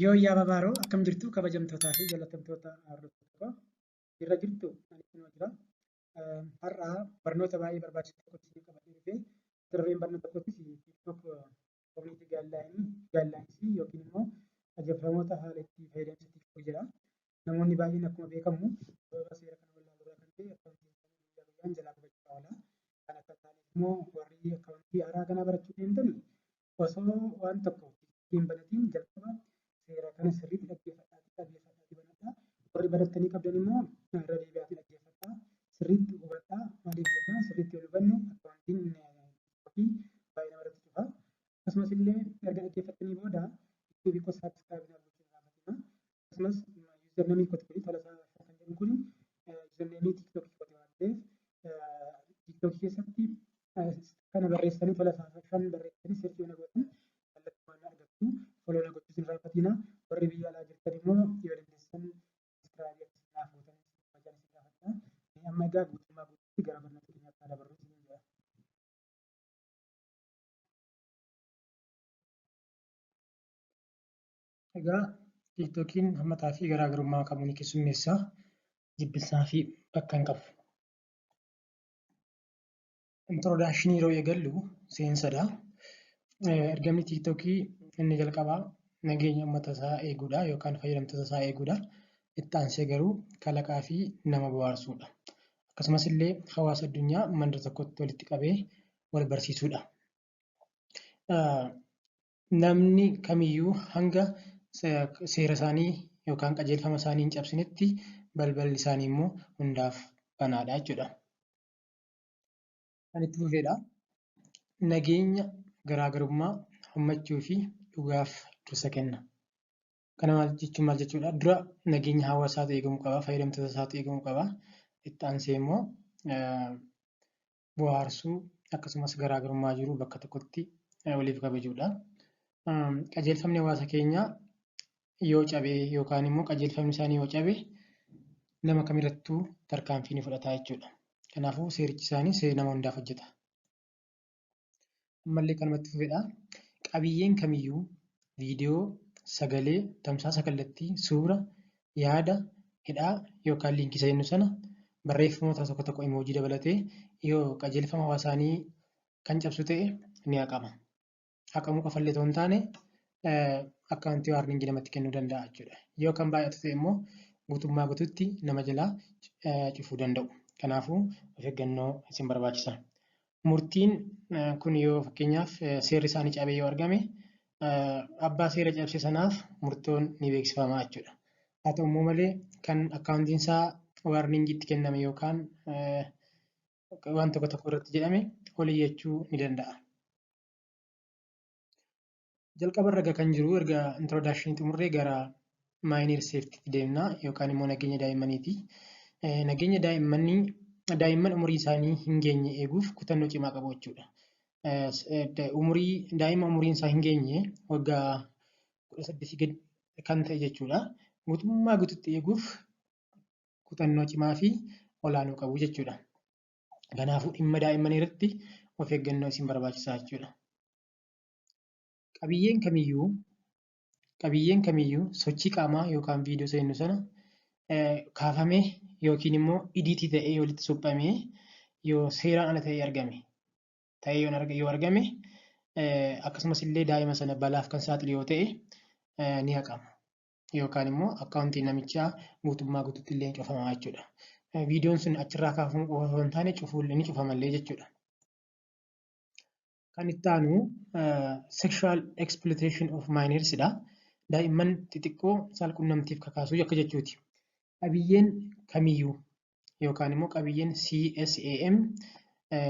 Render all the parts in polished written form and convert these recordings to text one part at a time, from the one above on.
Yooyyaa Babaaroo, akkam jirtu kabajamtootaa fi jaallatamtoota hordoftoota irra jirtu? Ani kunoo jira. Har'a barnoota baay'ee barbaachisaa tokko isinii qabadhee dhufee, darbeen barnoota kootis TikTok community guidelines yookiin immoo qajeelfamoota haala itti fayyadamsa TikTok jedha. Namoonni baay'een akkuma beekamu sababa seera kana wallaaluu irraa kan ka'e akkaawuntiin isaanii guyyaa guyyaan jalaa gubachaa oola. Kan akka taaneef immoo warri akkaawuntii haaraa kanaa barachuu deemtan osoo waan tokko hin banatiin jalqaba seera kana sirriitti dhaggeeffadhaatii dhaggeeffadhaatii banadhaa. Warri barattanii qabdan immoo irra deebi'aatii dhaggeeffadhaa. Sirriitti hubadhaa. Maaliif jennaan, sirriitti yoo hubanne akkaawuntiin TikTokii baay'ee namarratti cufa. Akkasumas illee erga dhaggeeffattanii booda YouTube koo subscribe naaf gochuu hin irraanfatinaa. Akkasumas username kooti kuni Tolasaa kan jedhu kuni username TikTokii kooti waan ta'eef, TikTokii keessatti kana barreessanii, Tolasaa 5 barreessanii search na gootan kallattumaan na argattu. Follow na gochuus hin irraanfatinaa. Warri biyya alaa jirtan immoo yoo dandeessan subscribe akkasii naaf gootan kabajaan isin gaafadha. Amma egaa guutummaa guutuutti gara barnoota keenyaatti haa dabarru isiniin jedha. Egaa TikTokiin hammataa fi garaagarummaa qabu ni keessummeessa. Jibbinsaa fi bakka hin qabu. Introduction yeroo eegallu seensadha. Ergamni TikTokii inni jalqabaa nageenya uummata isaa eeguudha yookaan fayyadamtoota isaa eeguudha. Itti aansee garuu kalaqaa fi nama bohaarsuudha. Akkasumas illee hawaasa addunyaa mandara tokkotti walitti qabee wal barsiisuudha. Namni kamiyyuu hanga seera isaanii yookaan qajeelfama isaanii hin cabsinetti balballi isaanii immoo hundaaf banaadha jechuudha. Kan itti fufedha. Nageenya, garaagarummaa hammachuu fi dhugaaf dursa kenna. Kana maal jechuun, maal jechuudha? Dura nageenya hawaasaatu eegamuu qaba, fayyadamtoota isaatu eegamuu qaba. Itti aansee immoo bohaarsuu akkasumas garaagarummaa jiru bakka tokkotti waliif kabajuudha. Qajeelfamni hawaasa keenyaa yoo cabe yookaan immoo qajeelfamni isaanii yoo cabe nama kamirrattuu tarkaanfii ni fudhata jechuudha. Kanaafuu seerichi isaanii nama hundaaf hojjeta. Ammallee kanumatti fufedha. Qabiyyeen kamiyyuu viidiyoo, sagalee, tamsaasa kallattii, suura, yaada, hidhaa yookaan liinkii isa jennu sana, barreeffamoota tokko tokko, emoji dabalatee yoo qajeelfama hawaasaanii kan cabsu ta'e ni haqama. Haqamuu qofallee otoo hin taane akkaawuntii warning namatti kennuu danda'a jechuudha. Yoo kan baay'atu ta'e immoo guutummaa guutuutti nama jalaa cufuu danda'u. Kanaafuu of eeggannoo isin barbaachisa. Murtiin kun yoo fakkeenyaaf seerri isaanii cabee yoo argame abbaa seera cabse sanaaf murtoon ni beeksifama jechuudha. Haa ta'u immoo malee kan akkaawuntiin isaa warning itti kenname yookaan waan tokko tokko irratti jedhame ol iyyachuu ni danda'a. Jalqaba irra kan jiru erga introduction xumurree gara minor safety deemna yookaan immoo nageenya daa'immaniiti. Nageenya daa'immanii, daa'imman umurii isaanii hin geenye eeguuf kutannoo cimaa qabu jechuudha. Umurii daa'ima umuriin isaa hin geenye, waggaa 18 gadi kan ta'e jechuudha. Guutummaa guututti eeguuf kutannoo cimaa fi olaanoo qabu jechuudha. Kanaafuu dhimma daa'immanii irratti of eeggannoo isin barbaachisaa jechuudha. Qabiyyeen kamiyyuu sochii qaamaa yookaan viidiyoo seennu sana kaafamee yookiin immoo edit ta'ee walitti suphamee yoo seeraan ala ta'ee argame ta'ee yoo argame, akkasumas illee daa'ima sana balaaf kan saaxilu yoo ta'e ni haqama. Yookaan immoo akkaawuntiin namichaa guutummaa guutuutti illee cufama jechuudha. Viidiyoon sun achirraa kaafamuu qofa osoo hin taane cufuu ni cufamallee jechuudha. Kan itti aanu sexual exploitation of minors dha. Daa'imman xixiqqoo saalqunnamtiif kakaasuu akka jechuuti. Qabiyyeen kamiyyuu yookaan immoo qabiyyeen CSAM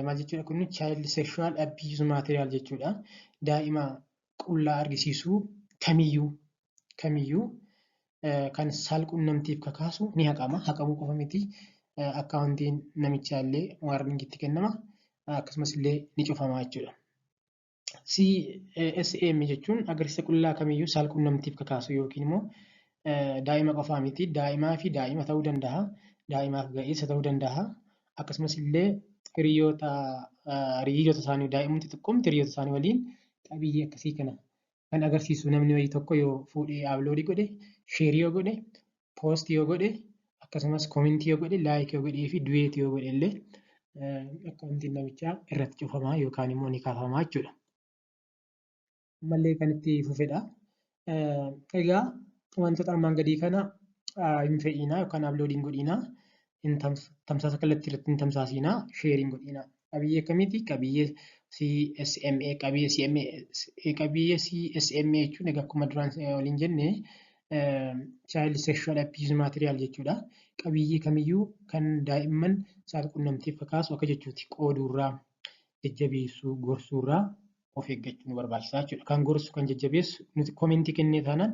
maal jechuudha? Kun child sexual abuse material jechuudha. Daa'ima qullaa argisiisuu kamiyyuu kan saalqunnamtiif kakaasu ni haqama. Haqamuu qofa miti, akkaawuntiin namichaa illee warning itti kennama. Akkasumas illee ni cufama jechuudha. CSAM jechuun agarsiisa qullaa kamiyyuu saalqunnamtiif kakaasu yookiin immoo daa'ima qofaa miti, daa'imaa fi daa'ima ta'uu danda'a. Daa'imaaf ga'eessa ta'uu danda'a. Akkasumas illee hiriyoota isaanii, daa'imni xixiqqoomti hiriyoota isaanii waliin qabiyyee akkasii kana kan agarsiisu namni wayii tokko yoo fuudhee upload godhe, share yoo godhe, post yoo godhe, akkasumas comment yoo godhe, like yoo godhee fi duet yoo godhe illee akkaawuntiin namichaa irratti cufamaa yookaan immoo ni kaafamaa jechuudha. Ammallee kan itti fufedha. Egaa wantoota armaan gadii kana hin fe'inaa yookaan upload hin godhinaa, tamsaasa kallattii irratti hin tamsaasinaa, share hin godhinaa. Qabiyyee akkamiiti? Qabiyyee CSMA, qabiyyee CMA, qabiyyee CSMA jechuun egaa akkuma duraan waliin jenne Child Sexual Abuse Material jechuudha. Qabiyyee kamiyyuu kan daa'imman saalqunnamtiif kakaasu akka jechuuti. Qooduurraa, jajjabeessuu, gorsuurraa of eeggachuu nu barbaachisaa jechuudha. Kan gorsu, kan jajjabeessu nuti comment kennee taanaan,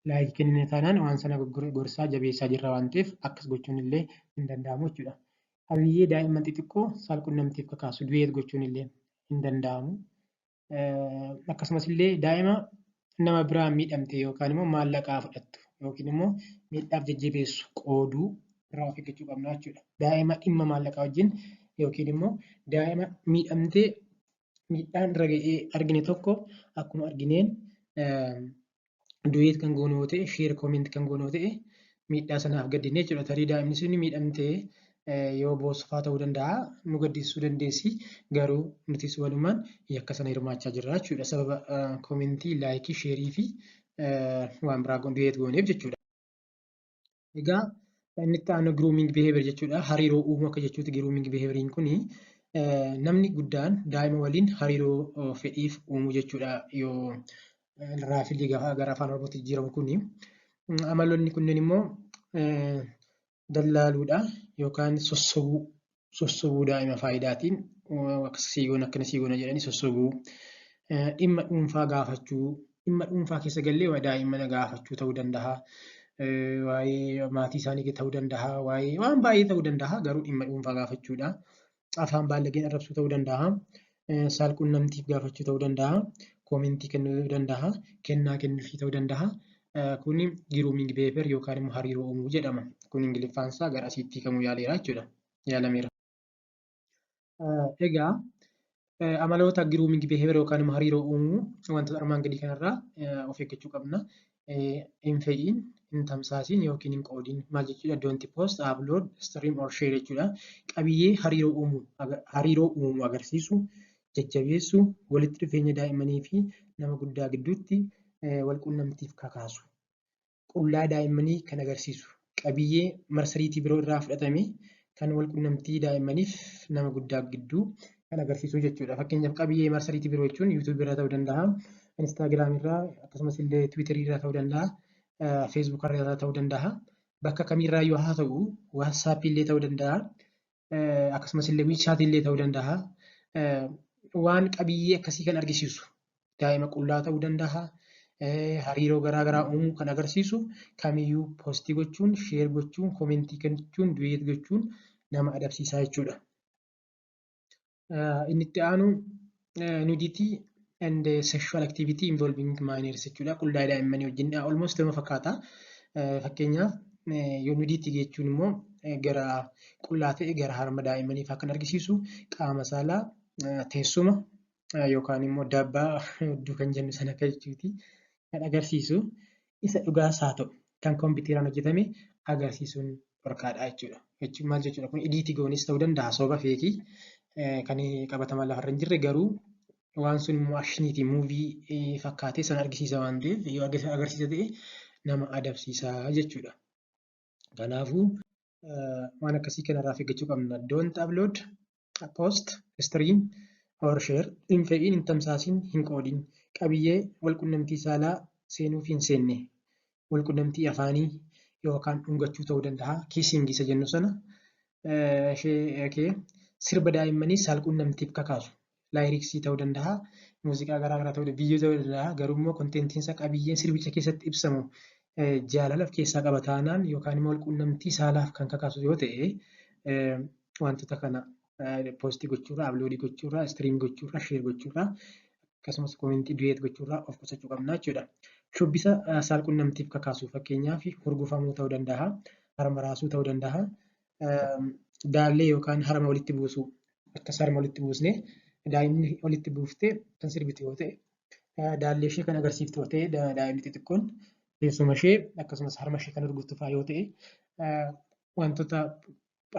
like kennee taanaan waan sana gorsaa jabeessaa jirra waan ta'eef akkas gochuun illee hin danda'amu jechuudha. Qabiyyee daa'imman xixiqqoo saalqunnamtiif kakaasu duet gochuun illee hin danda'amu. Akkasumas illee daa'ima nama biraa miidhamte yookaan immoo maallaqaa fudhattu yookiin immoo miidhaaf jajjabeessu qooduu irraa of eeggachuu qabna jechuudha. Daa'ima dhimma maallaqaa wajjin yookiin immoo daa'ima miidhamtee miidhaan irra ga'ee argine tokko akkuma argineen duet kan goonu yoo ta'e, share, comment kan goonu yoo ta'e, miidhaa sanaaf gaddine jechuudha. Tarii daa'imni sun miidhamtee yoo boossufaa ta'uu danda'a, nu gaddisiisuu dandeessi, garuu nutis walumaan yakka sana hirmaachaa jirra jechuudha. Sababa comment, like, share fi waan biraa duet gooneef jechuudha. Egaa inni itti aanu grooming behavior jechuudha. Hariiroo uumuu akka jechuuti grooming behavioriin kuni namni guddaan daa'ima waliin hariiroo fedhiif uumuu jechuudha yoo raafilii gara afaan Oromootti jijjiiramu kuni. Amaloonni kunneen immoo dallaaluudha yookaan sossobuu, sossobuu daa'ima faayidaatiin akkas sii goona, akkana sii goona jedhanii sossobuu, dhimma dhuunfaa gaafachuu, dhimma dhuunfaa keessa gallee daa'imman gaafachuu ta'uu danda'a. Waa'ee maatii isaanii ta'uu danda'a, waa'ee waan baay'ee ta'uu danda'a, garuu dhimma dhuunfaa gaafachuudha. Afaan baallageen arrabsuu ta'uu danda'a. Saalqunnamtiif gaafachuu ta'uu danda'a. Comment kennuu ta'uu danda'a. Kennaa kennuufii ta'uu danda'a. Kuni grooming behavior yookaan immoo hariiroo uumuu jedhama. Kun Ingiliffaan isaa gara asiitti hiikamuu yaaleera jechuudha. Yaalameera. Egaa amaloota grooming behavior yookaan immoo hariiroo uumuu wantoota armaan gadii kanarraa of eeggachuu qabna. Hin fe'iin, hin tamsaasiin yookiin hin qoodiin maal jechuudha? Don't post, upload, stream or share jechuudha. Qabiyyee hariiroo uumuu agarsiisu, jajjabeessu, walitti dhufeenya daa'immanii fi nama guddaa gidduutti wal quunnamtiif kakaasu. Qullaa daa'immanii kan agarsiisu, qabiyyee marsariitii biroo irraa fudhatame kan wal quunnamtii daa'immaniif nama guddaa gidduu kan agarsiisu jechuudha. Fakkeenyaaf, qabiyyee marsariitii biroo jechuun YouTube irraa ta'uu danda'a, Instagram irraa, akkasumas illee Twitter irraa ta'uu danda'a, Facebook irraa ta'uu danda'a. Bakka kamirraa yoo haa ta'u, WhatsApp illee ta'uu danda'a, akkasumas illee WeChat illee ta'uu danda'a. Waan qabiyyee akkasii kan argisiisu daa'ima qullaa ta'uu danda'a. Hariiroo garaa garaa uumuu kan agarsiisu kamiyyuu post gochuun, share gochuun, comment gochuun, duet gochuun nama adabsiisaa jechuudha. Inni itti aanu nudity and sexual activity involving minors jechuudha. Qullaa daa'immanii wajjin almost nama fakkaata. Fakkeenyaaf, yoo nudity jechuun immoo gara qullaa ta'e gara harma daa'immanii fa'aa kan argisiisu, qaama saalaa, teessuma yookaan immoo dabbaa hudduu kan jennu sana akka jechuuti. Kan agarsiisu isa dhugaas haa ta'u kan kompiitaraan hojjetame agarsiisuun dhorkaadha jechuudha. Jechuun maal jechuudha? Kun edit goonis ta'uu danda'a, soba, fake kan qabatamaan lafarra hin jirre, garuu waan sun immoo actioniitiin movie fakkaatee sana argisiisa waan ta'eef yoo agarsiisa ta'e nama adabsiisa jechuudha. Kanaafuu waan akkasii kanarraa of eeggachuu qabna. Don't upload, post, stream or share. Hin fe'iin, hin tamsaasiin, hin qoodiin. Qabiyyee walqunnamtii saalaa seenuu fi hin seenne, walqunnamtii afaanii yookaan dhungachuu ta'uu danda'a. Kissing isa jennu sana. Sirba daa'immanii saalqunnamtiif kakaasu. Lyrics ta'uu danda'a. Muuziqaa garaa garaa ta'uu danda'a. Viidiyoo ta'uu danda'a. Garuu immoo contentiin isaa, qabiyyeen sirbicha keessatti ibsamu jaalala of keessaa qaba taanaan yookaan immoo walqunnamtii saalaaf kan kakaasu yoo ta'e, wantoota kana post gochuurraa, upload gochuurraa, stream gochuurraa, share gochuurraa, akkasumas comment, duet gochuurraa of qusachuu qabna jechuudha. Shubbisa saalqunnamtiif kakaasu, fakkeenyaaf hurgufamuu ta'uu danda'a, harma raasuu ta'uu danda'a, daallee yookaan harma walitti buusuu, akkas harma walitti buusnee daa'imni walitti buuftee kan sirbitu yoo ta'e Daallee ishee kan agarsiiftu yoo ta'e, daa'imni xixiqqoon teessuma ishee akkasumas harma ishee kan urguftu fa'aa yoo ta'e, wantoota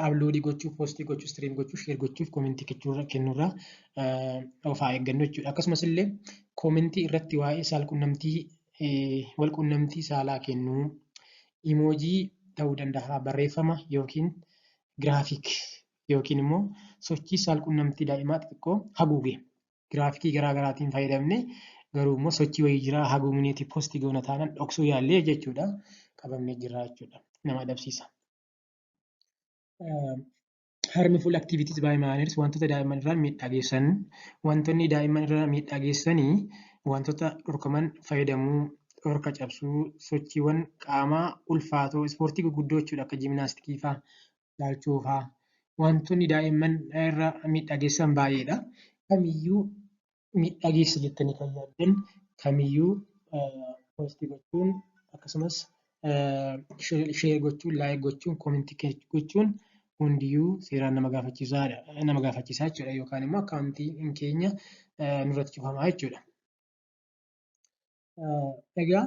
upload gochuu, post gochuu, stream gochuu, share gochuuf, comment kennuurraa of haa eeggannu jechuudha. Akkasumas illee comment irratti waa'ee saalqunnamtii, walqunnamtii saalaa kennuu, emoji ta'uu danda'a, barreeffama yookiin graphic yookiin immoo sochii saalqunnamtii daa'imaa xixiqqoo haguuge graphic garaa garaatiin fayyadamnee, garuu immoo sochii wayii jira haguugneeti post goona taanaan, dhoksuu yaallee jechuudha, qabamnee jirra jechuudha. Nama adabsiisa. Harmful activities by minors, wantoota daa'imman irraan miidhaa geessan. Wantoonni daa'imman irraa miidhaa geessanii wantoota dhorkaman fayyadamuu, dhorka cabsuu, sochiiwwan qaamaa ulfaatoo, ispoortii gurguddoo jechuudha, akka jiimnaastikii fa'aa, ilaalchuu fa'aa, wantoonni daa'imman irra miidhaa geessan baay'eedha. Kamiyyuu miidhaa geessa jettanii kan yaaddan kamiyyuu post gochuun, akkasumas share gochuun, like gochuun, comment gochuun hundiyyuu seeraan nama gaafachiisaadha. Nama gaafachiisaa jechuudha, yookaan immoo akkaawuntiin keenya nurratti cufamaa jechuudha. Egaa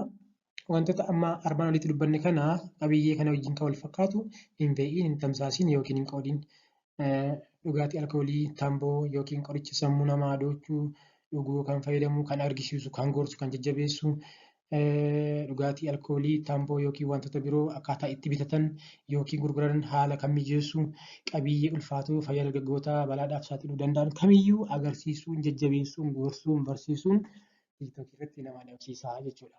wantoota amma armaan olitti dubbanne kana, qabiyyee kana wajjin kan wal fakkaatu hin fe'iin, hin tamsaasiin yookiin hin qoodiin. Dhugaatii alkoolii, tamboo yookiin qoricha sammuu namaa hadoochuu dhuguu kan fayyadamu, kan argisiisu, kan gorsu, kan jajjabeessu, dhugaatii alkoolii, tamboo yookiin wantoota biroo akkaataa itti bitatan yookiin gurguran haala kan mijeessu, qabiyyee ulfaatoo fayyaa dargaggootaa balaadhaaf saaxiluu danda'an kamiyyuu agarsiisuun, jajjabeessuun, gorsuun, barsiisuun TikTok irratti nama adabsiisa jechuudha.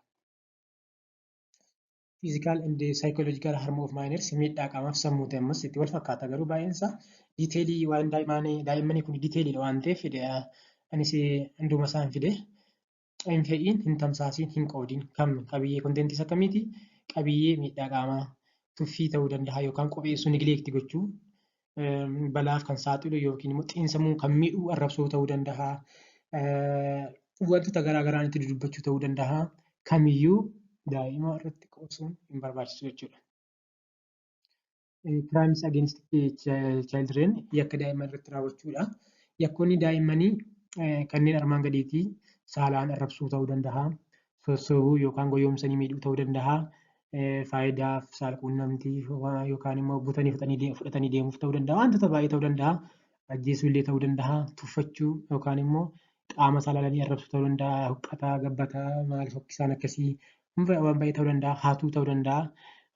Physical and psychological harm of minors, miidhaa qaamaaf sammuu ta'e ammas itti wal fakkaata, garuu baay'een isaa detail waan daa'immanii kun detailiidha waan ta'eef anis hunduma isaan fide. Hin fe'iin, hin tamsaasiin, hin qoodiin kam qabiyyee content akkamiiti? Qabiyyee miidhaa qaamaa, tuffii ta'uu danda'a yookaan kopheessuu, neglect gochuu, balaaf kan saaxilu yookiin immoo xiinsammuu kan miidhuu, arrabsoo ta'uu danda'a. Wantoota garaa garaan itti dudubbachuu ta'uu danda'a. Kamiyyuu daa'ima irratti qoosuun hin barbaachisu jechuudha. Crimes against children, yakka daa'imman irratti raawwachuudha. Yakkoonni daa'immanii kanneen armaan gadiiti. Saalaan arrabsuu ta'uu danda'a. Sossobuu yookaan goyoomsanii miidhuu ta'uu danda'a. Faayidaaf saalquunnamtii yookaan immoo butanii fudhatanii deemuuf ta'uu danda'a. Wantoota baay'ee ta'uu danda'a. Ajjeesuu illee ta'uu danda'a. Tuffachuu yookaan immoo qaama saalaalanii arrabsuu ta'uu danda'a. Huqqataa, gabbataa, maal fokkisaan akkasii waan baay'ee ta'uu danda'a. Hatuu ta'uu danda'a.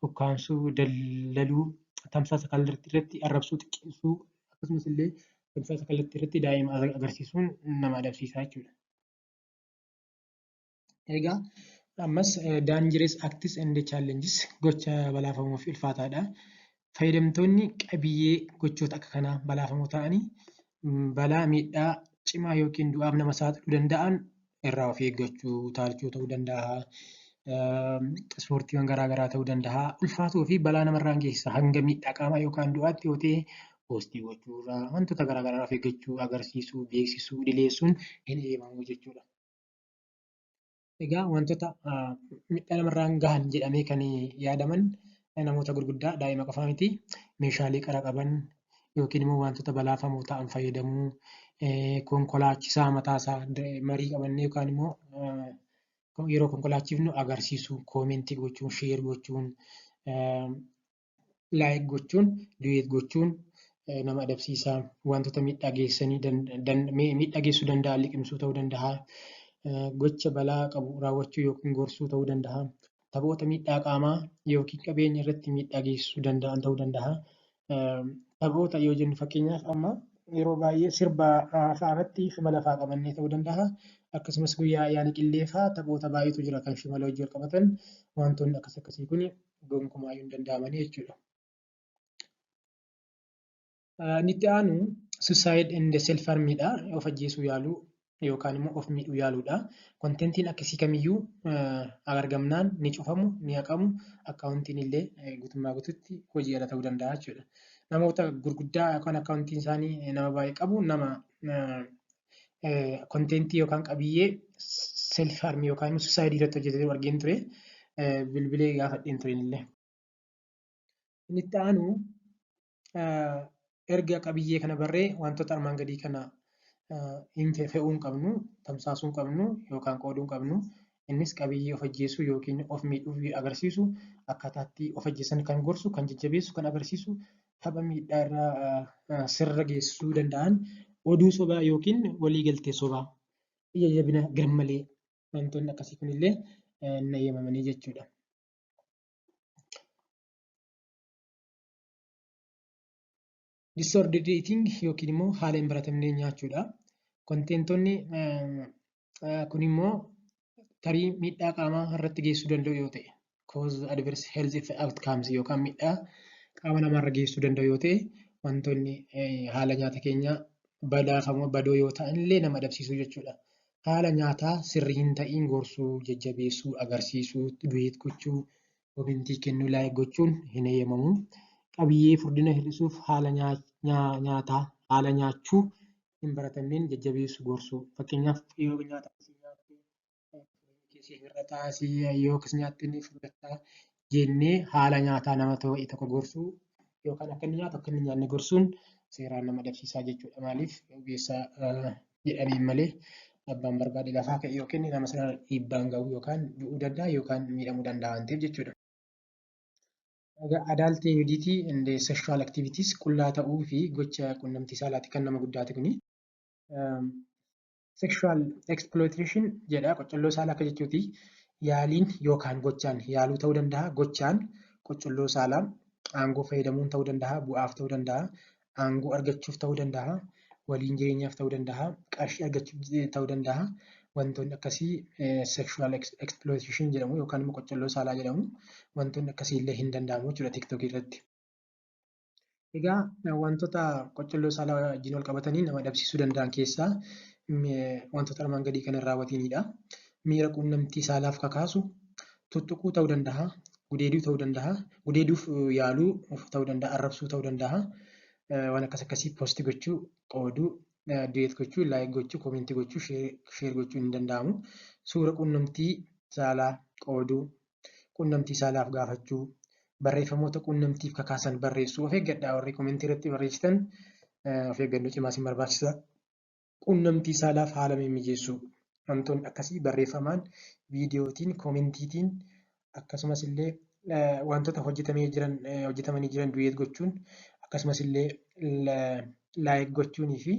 Ukkaamsuu, dallaluu, tamsaasa kallattii irratti arrabsuu, xiqqeessuu, akkasumas illee tamsaasa kallattii irratti daa'ima agarsiisuun nama adabsiisa jechuudha. Egaa ammas dangerous acts and challenges, gocha balaafamoo fi ulfaataadha. Fayyadamtoonni qabiyyee gochoota akka kanaa balaafamoo ta'anii balaa miidhaa cimaa yookiin du'aaf nama saaxiluu danda'an irraa of eeggachuu, utaalchuu ta'uu danda'a. Ispoortiiwwan garaa garaa ta'uu danda'a. Ulfaatuu fi balaa namarraan geessisa hanga miidhaa qaamaa yookaan du'aatti yoo ta'e, post gochuurraa, wantoota garaa garaa of eeggachuu, agarsiisuu, beeksisuu, dhiyeessuun hin eeyyamamu jechuudha. Egaa wantoota miidhaa namarraan gahan jedhamee kan yaadaman namoota gurguddaa, daa'ima qofaa miti. Meeshaalee qara qaban yookiin immoo wantoota balaafamoo ta'an fayyadamuu, konkolaachisaa mataasaa marii qabannee yookaan immoo yeroo konkolaachifnu agarsiisuu, comment gochuun, share gochuun, like gochuun, duet gochuun nama adabsiisa. Wantoota miidhaa geessanii miidhaa geessisuu danda'an liqimsuu ta'uu danda'a. Gocha balaa qabu raawwachuu yookiin gorsuu ta'uu danda'a. Taphoota miidhaa qaamaa yookiin qabeenya irratti miidhaa geessisuu danda'an ta'uu danda'a. Taphoota yoo jennu, fakkeenyaaf amma yeroo baay'ee sirba fa'aa irratti shimala fa'aa qabannee ta'uu danda'a. Akkasumas guyyaa ayyaana qillee fa'aa taphoota baay'eetu jira kan shimala wajjin wal qabatan. Wantoonni akkas akkasii kun gonkumaayyuu hin danda'amanii jechuudha. Inni itti aanu suicide and self harmidha. Of ajjeesuu yaaluu yookaan immoo of miidhuu yaaluudha. Contentiin akkasii kamiyyuu argamnaan ni cufamu, ni haqamu, akkaawuntiin illee guutummaa guutuutti hojii ala ta'uu danda'a jechuudha. Namoota gurguddaa yookaan akkaawuntiin isaanii nama baay'ee qabu, nama content yookaan qabiyyee self harm yookaan immoo suicide irratti hojjetee argeen ture. Bilbilee gaafadheen ture illee. Inni itti aanu, erga qabiyyee kana barree, wantoota armaan gadii kana Hin fe'uu hin qabnu, tamsaasuu hin qabnu yookaan qooduu hin qabnu. Innis qabiyyee of ajjeesuu yookiin of miidhuu agarsiisu, akkaataa itti of ajjeesan kan gorsu, kan jajjabeessu, kan agarsiisu, tapha miidhaa irraa sirra geessisuu danda'an, oduu sobaa yookiin waliigaltee sobaa, ija jabina garmalee, wantoonni akkasii kunillee hin eeyyamamanii jechuudha. Disordered eating yookiin immoo haala hin baratamneen nyaachuudha. Contentoonni kun immoo tarii miidhaa qaamaa irratti geessisuu danda'u yoo ta'e, cause adverse health outcomes yookaan miidhaa qaama namaarra geessisuu danda'u yoo ta'e, wantoonni haala nyaata keenyaa badaafamoo badoo yoo ta'an illee nama adabsiisuu jechuudha. Haala nyaataa sirrii hin ta'iin gorsuu, jajjabeessuu, agarsiisuu, duet gochuu, commentii kennuu, like gochuun hin eeyyamamu. Qabiyyee furdina hir'isuuf haala nyaataa, haala nyaachuu hin baratamneen jajjabeessuu, gorsuu. Fakkeenyaaf, yoo nyaata akkasii nyaatte keessi hir'ataa, yoo akkas nyaatte ni furdattaa jennee haala nyaataa nama ta'e tokko gorsuu yookaan akka inni nyaatu, akka inni hin nyaanne gorsuun seeraan nama adabsiisaa jechuudha. Maaliif, ogeessa jedhaniin malee abbaan barbaade lafaa ka'e yookiin nama sana dhiibbaan ga'uu yookaan du'uu danda'a yookaan miidhamuu danda'a waan ta'eef jechuudha. Adult nudity and sexual activities, qullaa ta'uu fi gocha quunnamtii saalaati kan nama guddaati kuni. Sexual exploitation jedha, qocolloo saalaa akka jechuuti. Yaaliin yookaan gochaan yaaluu ta'uu danda'a. Gochaan qocolloo saalaa aangoo fayyadamuun ta'uu danda'a. Bu'aaf ta'uu danda'a. Aangoo argachuuf ta'uu danda'a. Waliin jireenyaaf ta'uu danda'a. Qarshii argachuuf ta'uu danda'a. Wantoonni akkasii sexual exploitation jedhamu yookaan immoo qocolloo saalaa jedhamu. Wantoonni akkasii illee hin danda'amu jechuudha TikTokii irratti. Egaa, wantoota qocolloo saalaa wajjin wal qabatanii nama adabsiisuu danda'an keessaa wantoota armaan gadii kana raawwatanidha. Miira quunnamtii saalaaf kakaasu tuttuquu ta'uu danda'a, gudeeduu ta'uu danda'a, gudeeduuf yaaluu ta'uu danda'a, arrabsuu ta'uu danda'a. Waan akkas akkasii post gochuu, qooduu, duet gochuu, like gochuu, commentii gochuu, share gochuu hin danda'amu. Suura quunnamtii saalaa qooduu, quunnamtii saalaaf gaafachuu, barreeffamoota quunnamtiif kakaasan barreessuu. Of eeggadhaa, warri commentii irratti barreessitan of eeggannoo cimaa isin barbaachisa. Quunnamtii saalaaf haala mimmijeessuu, wantoonni akkasii barreeffamaan, viidiyootiin, commentiitiin, akkasumas illee wantoota hojjetamee jiran hojjetamanii jiran duet gochuun, akkasumas illee like gochuunii fi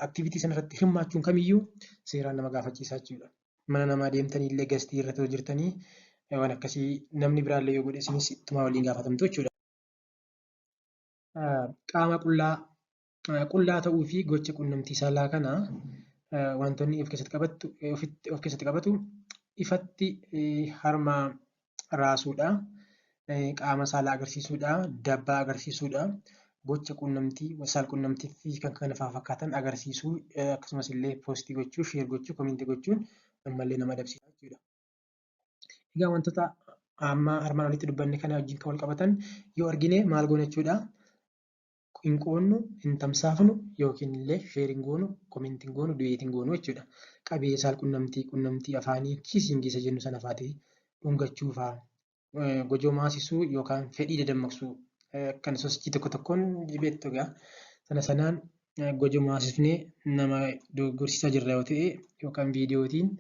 activity sana irratti hirmaachuun kamiyyuu seeraan nama gaafachiisaa jechuudha. Mana namaa deemtanii illee, guestii irratti hojjetanii waan akkasii namni biraallee yoo godhe, isinis ittuma waliin gaafatamtu jechuudha. Qaama qullaa ta'uu fi gocha quunnamtii saalaa kana wantoonni of keessatti qabatu ifatti harma raasuudha, qaama saalaa agarsiisuudha, dabbaa agarsiisuudha, gocha quunnamtii saal-quunnamtii fi kan kana fakkaatan agarsiisuu, akkasumas illee postii gochuu, share gochuu, commentii gochuun ammallee nama adabsiisa jechuudha. Egaa, wantoota amma armaan olitti dubbanne kana wajjin kan wal qabatan yoo argine maal goona jechuudha? Hin qoonnu, hin tamsaafnu yookiin illee share hin goonu, commentii hin goonu, duetii hin goonu jechuudha. Qabiyyee saal-quunnamtii, quunnamtii afaanii, kissingii isa jennu sana fa'aati, dhungachuu fa'aa, gojoo maasisuu yookaan fedhii dadammaqsuu kan sosochii tokko tokkoon beektu egaa sana sanaan gojoo maasifnee nama dogoggorsiisaa jirra yoo ta'e, yookaan viidiyootiin,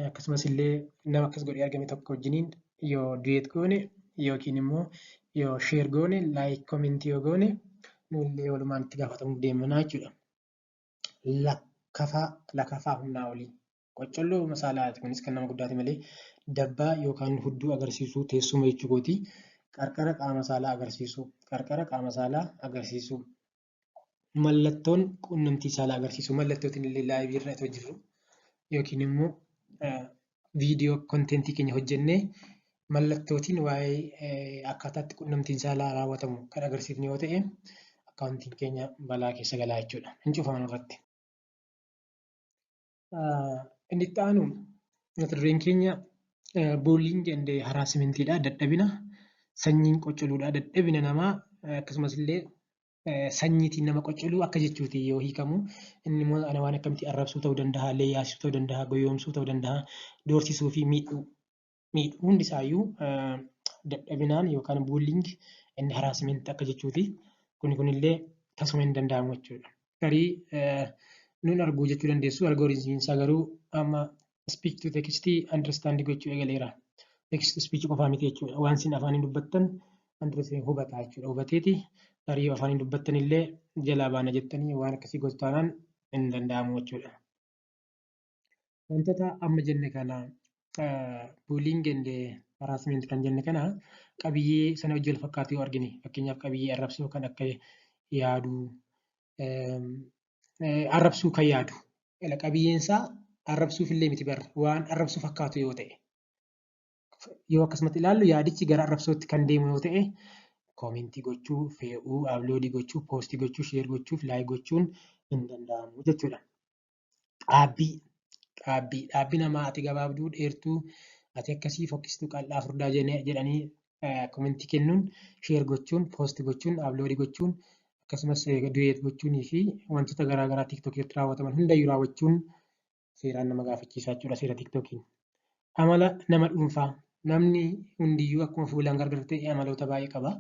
akkasumas illee nama akkas godhee argame tokko wajjiniin yoo duet goone yookiin immoo yoo share goone, like, commentii yoo goone, nullee walumaan itti gaafatamuuf deemnaa jechuudha. Lakkafaa, lakafaa humnaa olii. Qocolloo saalaati kunis kan nama guddaati malee, dabbaa yookaan hudduu agarsiisuu, teessuma jechuu kooti. Qarqara qaama saalaa agarsiisuu, qarqara qaama saalaa agarsiisuu. Mallattoon quunnamtii saalaa agarsiisuu, mallattootiin illee liveii irra itoo jirru yookiin immoo viidiyoo contentii keenya hojjennee mallattootiin waa'ee akkaataa itti quunnamtiin saalaa raawwatamu kan agarsiifnu yoo ta'e, accountiin keenya balaa keessa galaa jechuudha. Hin cufaman irratti. Inni itti aanu mata dureen keenya bullying and harassmentiidha. Dadhabina sanyiin qoccoluudha. Dadhabina namaa akkasumas illee sanyiitiin nama qoccoluu akka jechuuti yoo hiikamu. Inni immoo ana waan akkamitti arrabsuu ta'uu danda'a, leeyyaasisuu ta'uu danda'a, goyoomsuu ta'uu danda'a, doorsisuu fi miidhuu. Miidhuu hundi isaayyuu dadhabinaan yookaan bullying and harassment akka jechuuti. Kuni kunillee tasuma hin danda'amu jechuudha. Tarii Nun arguu jechuu dandeessu. Algorithmiin isaa garuu amma speech to text understand gochuu eegaleera. Text to speech qofaa miti jechuudha. Waan isin afaaniin dubbattan understand hubata jechuudha. Hubateeti tarii afaaniin dubbattan illee jalaa baana jettanii waan akkasii gochuu taanaan hin danda'amu jechuudha. Wantoota amma jenne kana, bullying and harassment kan jenne kana, qabiyyee sana wajjin wal fakkaatu yoo argine, fakkeenyaaf qabiyyee arrabsoo kan akka yaaduu, arrabsuu kan yaadu, qabiyyeen isaa arrabsuuf illee miti bara, waan arrabsuu fakkaatu yoo ta'e, yoo akkasumatti ilaallu yaadichi gara arrabsootti kan deemu yoo ta'e, commentii gochuu, fe'uu, uploadii gochuu, postii gochuu, share gochuu, like gochuun hin danda'amu jechuudha. Dhaabbii namaa, ati gabaabduu, dheertuu, ati akkasii, fokkistuu, qal'aa, furdaa jedhanii commentii kennuun, share gochuun, postii gochuun, uploadii gochuun, akkasumas duet gochuunii fi wantoota garaagaraa TikTokii irratti raawwataman hundayyuu raawwachuun seeraan nama gaafachiisa jechuudha seera TikTokiin. Amala nama dhuunfaa: namni hundiyyuu akkuma fuulaan gargar ta'e amaloota baay'ee qaba.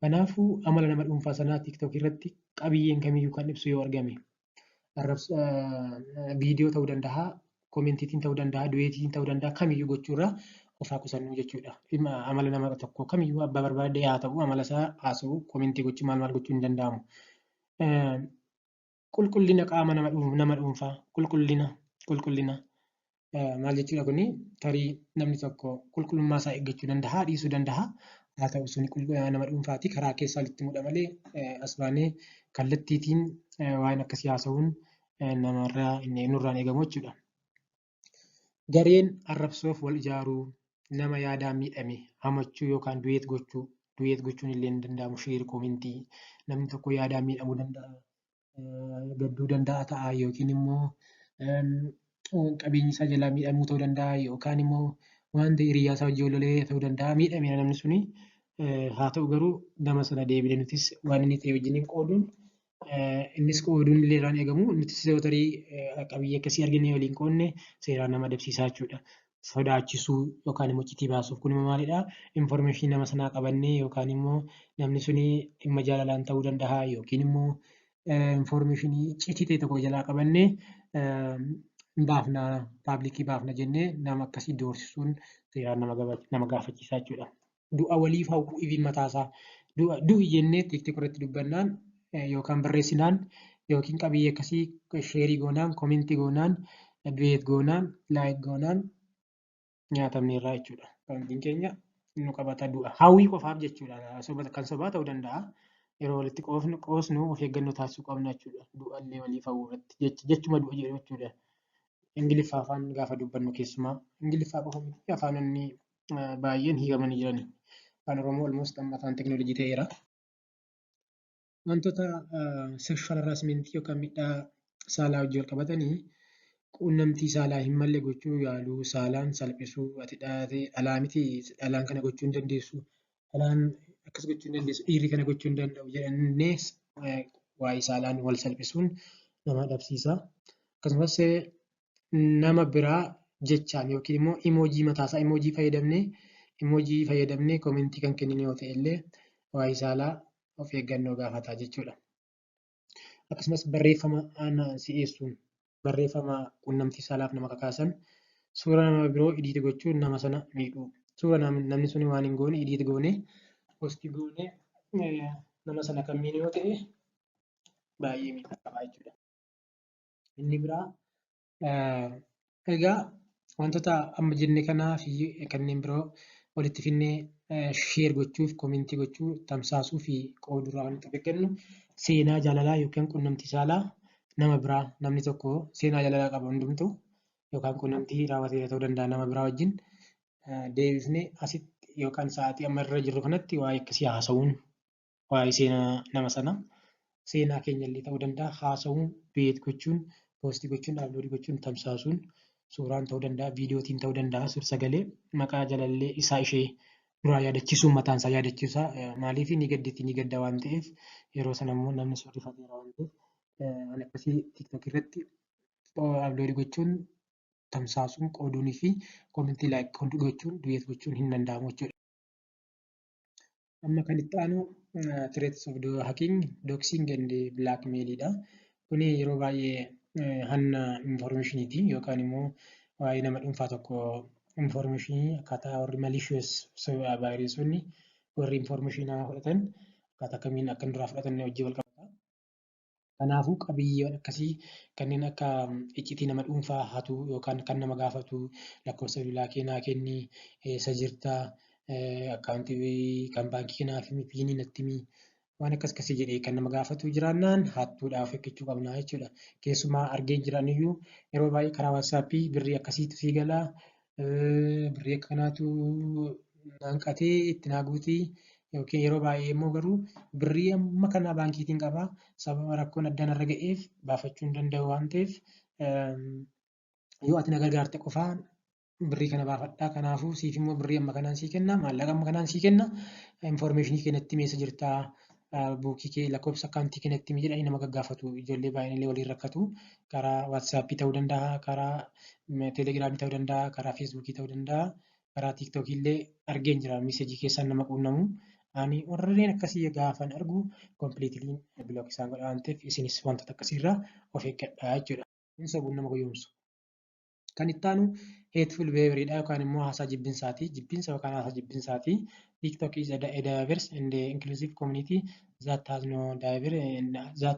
Kanaafuu amala nama dhuunfaa sanaa TikTokii irratti qabiyyeen kamiyyuu kan ibsu yoo argame, viidiyoo ta'uu danda'a, commentiitiin ta'uu danda'a, duetiin ta'uu danda'a, kamiyyuu gochuurraa of haa qusannu jechuudha. Dhimma amala nama tokkoo kamiyyuu abbaa barbaade haa ta'u, amala isaa haasa'uu, commentii gochuu, maal maal gochuu hin danda'amu. Qulqullina qaama nama dhuunfaa, qulqullina maal jechuudha kuni? Tarii namni tokko qulqullummaa isaa eeggachuu danda'a, dhiisuu danda'a. Haa ta'u, suni nama dhuunfaati, karaa keessaa walitti himudha malee as baanee kallattiitiin waan akkasii haasa'uun namarraa nurraan eegamu jechuudha. Gareen arrabsoof wal ijaaruu, nama yaadaan miidhame hamachuu yookaan duet gochuu, duet gochuun illee hin danda'amu, share, commentii. Namni tokko yaadaan miidhamuu danda'a, gadduu danda'a ta'a, yookiin immoo qabeenyi isaa jalaa miidhamuu ta'uu danda'a, yookaan immoo waan ta'e hiriyaa isaa wajjin wal lolee ta'uu danda'a, miidhameera namni suni. Haa ta'u garuu nama sana deebinee nutis waan inni ta'e wajjiniin qooduun, innis qooduun illee irraan eegamu, nutis yoo tarii qabiyyee akkasii argine waliin qoodne seeraan nama adabsiisaa jechuudha. Sodaachisuu yookaan immoo iccitii baasuuf: kun immoo maalidhaa? Informationii nama sanaa qabannee, yookaan immoo namni suni dhimma jaalalaan ta'uu danda'a, yookiin immoo informationii iccitii ta'e tokko jalaa qabannee baafna, publicii baafna jennee nama akkasii doorsisuun seeraan nama gaafachiisaa jechuudha. Du'a waliif hawwuu, ifin mataasaa du'a du'i jennee TikTok irratti dubbannaan yookaan barreessinaan, yookiin qabiyyee akkasii shareii goonaan, commentii goonaan, duet goonaan, like goonaan nyaatamneerraa jechuudha. Commentiin keenya nu qabata du'a. Hawwii qofaaf jechuudha. Kan sobaa ta'uu danda'a. Yeroo walitti qoosnu of eeggannoo taasisuu qabna jechuudha. Du'allee waliif hawwuu irratti jechuma du'a jedhu jechuudha. Ingiliffaa afaan gaafa dubbannu, keessumaa Ingiliffaa qofa miti, afaanonni baay'een hiikamanii jirani. Afaan Oromoo almost amma afaan teekinooloojii ta'eera. Wantoota sexual harassment yookaan miidhaa saalaa wajjin wal qabatanii: quunnamtii saalaa hin malle gochuu yaaluu, saalaan salphisuu, ati dhalaa miti, dhalaan kana gochuu hin dandeessu, dhalaan akkas gochuu hin dandeessu, dhiirri kana gochuu hin danda'u jedhanii waa'ee saalaan wal salphisuun nama adabsiisa. Akkasumas nama biraa jechaan yookiin immoo emoji mataasaa emoji fayyadamnee commentii kan kenninu yoo ta'e illee waa'ee saalaa of eeggannoo gaafata jechuudha. Akkasumas barreeffama si'eessuun, barreeffama quunnamtii saalaaf nama kakaasan, suura nama biroo edit gochuun nama sana miidhuu. Suura namni sun waan hin goone edit goonee, postii goonee nama sana kan miidhu yoo ta'e baay'ee miidhaa qaba jechuudha. Inni biraa egaa wantoota amma jenne kanaa fi kanneen biroo walitti fidnee share gochuuf, commentii gochuu, tamsaasuu fi qooduu irraa wanti of eeggannu seenaa jaalalaa yookaan quunnamtii saalaa nama biraa. Namni tokko seenaa jaalalaa qaba hundumtuu, yookaan quunnamtii raawwateera ta'uu danda'a nama biraa wajjin, deebifnee asitti yookaan sa'aatii amma irra jirru kanatti waa'ee akkasii haasa'uun, waa'ee seenaa nama sanaa, seenaa keenya illee ta'uu danda'a, haasa'uun, duet gochuun, postii gochuun, uploadii gochuun, tamsaasuun, suuraan ta'uu danda'a, viidiyootiin ta'uu danda'a, suur-sagalee, maqaa jaalallee isaa ishee duraa yaadachiisuun, mataan isaa yaadachiisa. Maaliif? Ni gadditi, ni gadda waan ta'eef, yeroo sana immoo namni sun rifateera waan ta'eef, waan akkasii TikTok irratti uploadii gochuun, tamsaasuun, qooduunii fi commentii like gochuun, duet gochuun hin danda'amu jechuudha. Amma kan itti aanu threats of hacking, doxing and blackmail dha. Kuni yeroo baay'ee Hanna informationiiti yookaan immoo waa'ee nama dhuunfaa tokko informationii akkaataa warri malicious virusoonni warri informationii namaa fudhatan akkaataa kamiin akka duraa fudhatan wajjin wal qabata. Kanaafuu qabiyyeewwan akkasii kanneen akka iccitii nama dhuunfaa hatuu yookaan kan nama gaafatu, lakkoofsa bilbilaa kee naa kenni, eessa jirtaa, accountii kan baankii kee naaf himi, PINii natti himi, waan akkas akkasii jedhee kan nama gaafatu jiraannaan hattuudhaaf of eeggachuu qabna jechuudha. Keessumaa argeen jiran iyyuu yeroo baay'ee karaa WhatsAppii birrii akkasiitu sii galaa, birrii akkanaatu hanqatee itti naa guutii, yookiin yeroo baay'ee immoo garuu birrii amma kana baankiitiin qabaa, sababa rakkoon addaa narra ga'eef baafachuu hin danda'u waan ta'eef yoo ati na gargaarte qofaan birrii kana baafadhaa, kanaafuu siif immoo birrii amma kanaan sii kenna, maallaqa amma kanaan sii kenna, informationii kee natti himi, eessa jirtaa, bookii kee, lakkoofsa accountii kee natti himi jedhanii nama gaggaafatu. Ijoollee baay'een illee waliin rakkatu. Karaa WhatsAppii ta'uu danda'a, karaa Telegramii ta'uu danda'a, karaa Facebookii ta'uu danda'a, karaa TikTokii illee argeen jira messageii keessaan nama quunnamu. Ani warreen akkasii gaafan argu completely block isaan godha waan ta'eef isinis wantoota akkasiirraa of eeggadhaa jechuudha. Hin sobuun nama gowwoomsu. Kan itti aanu hateful behavior yookaan immoo haasaa jibbinsaati. Jibbinsa yookaan haasaa jibbinsaati. TikTok is a diverse and inclusive community that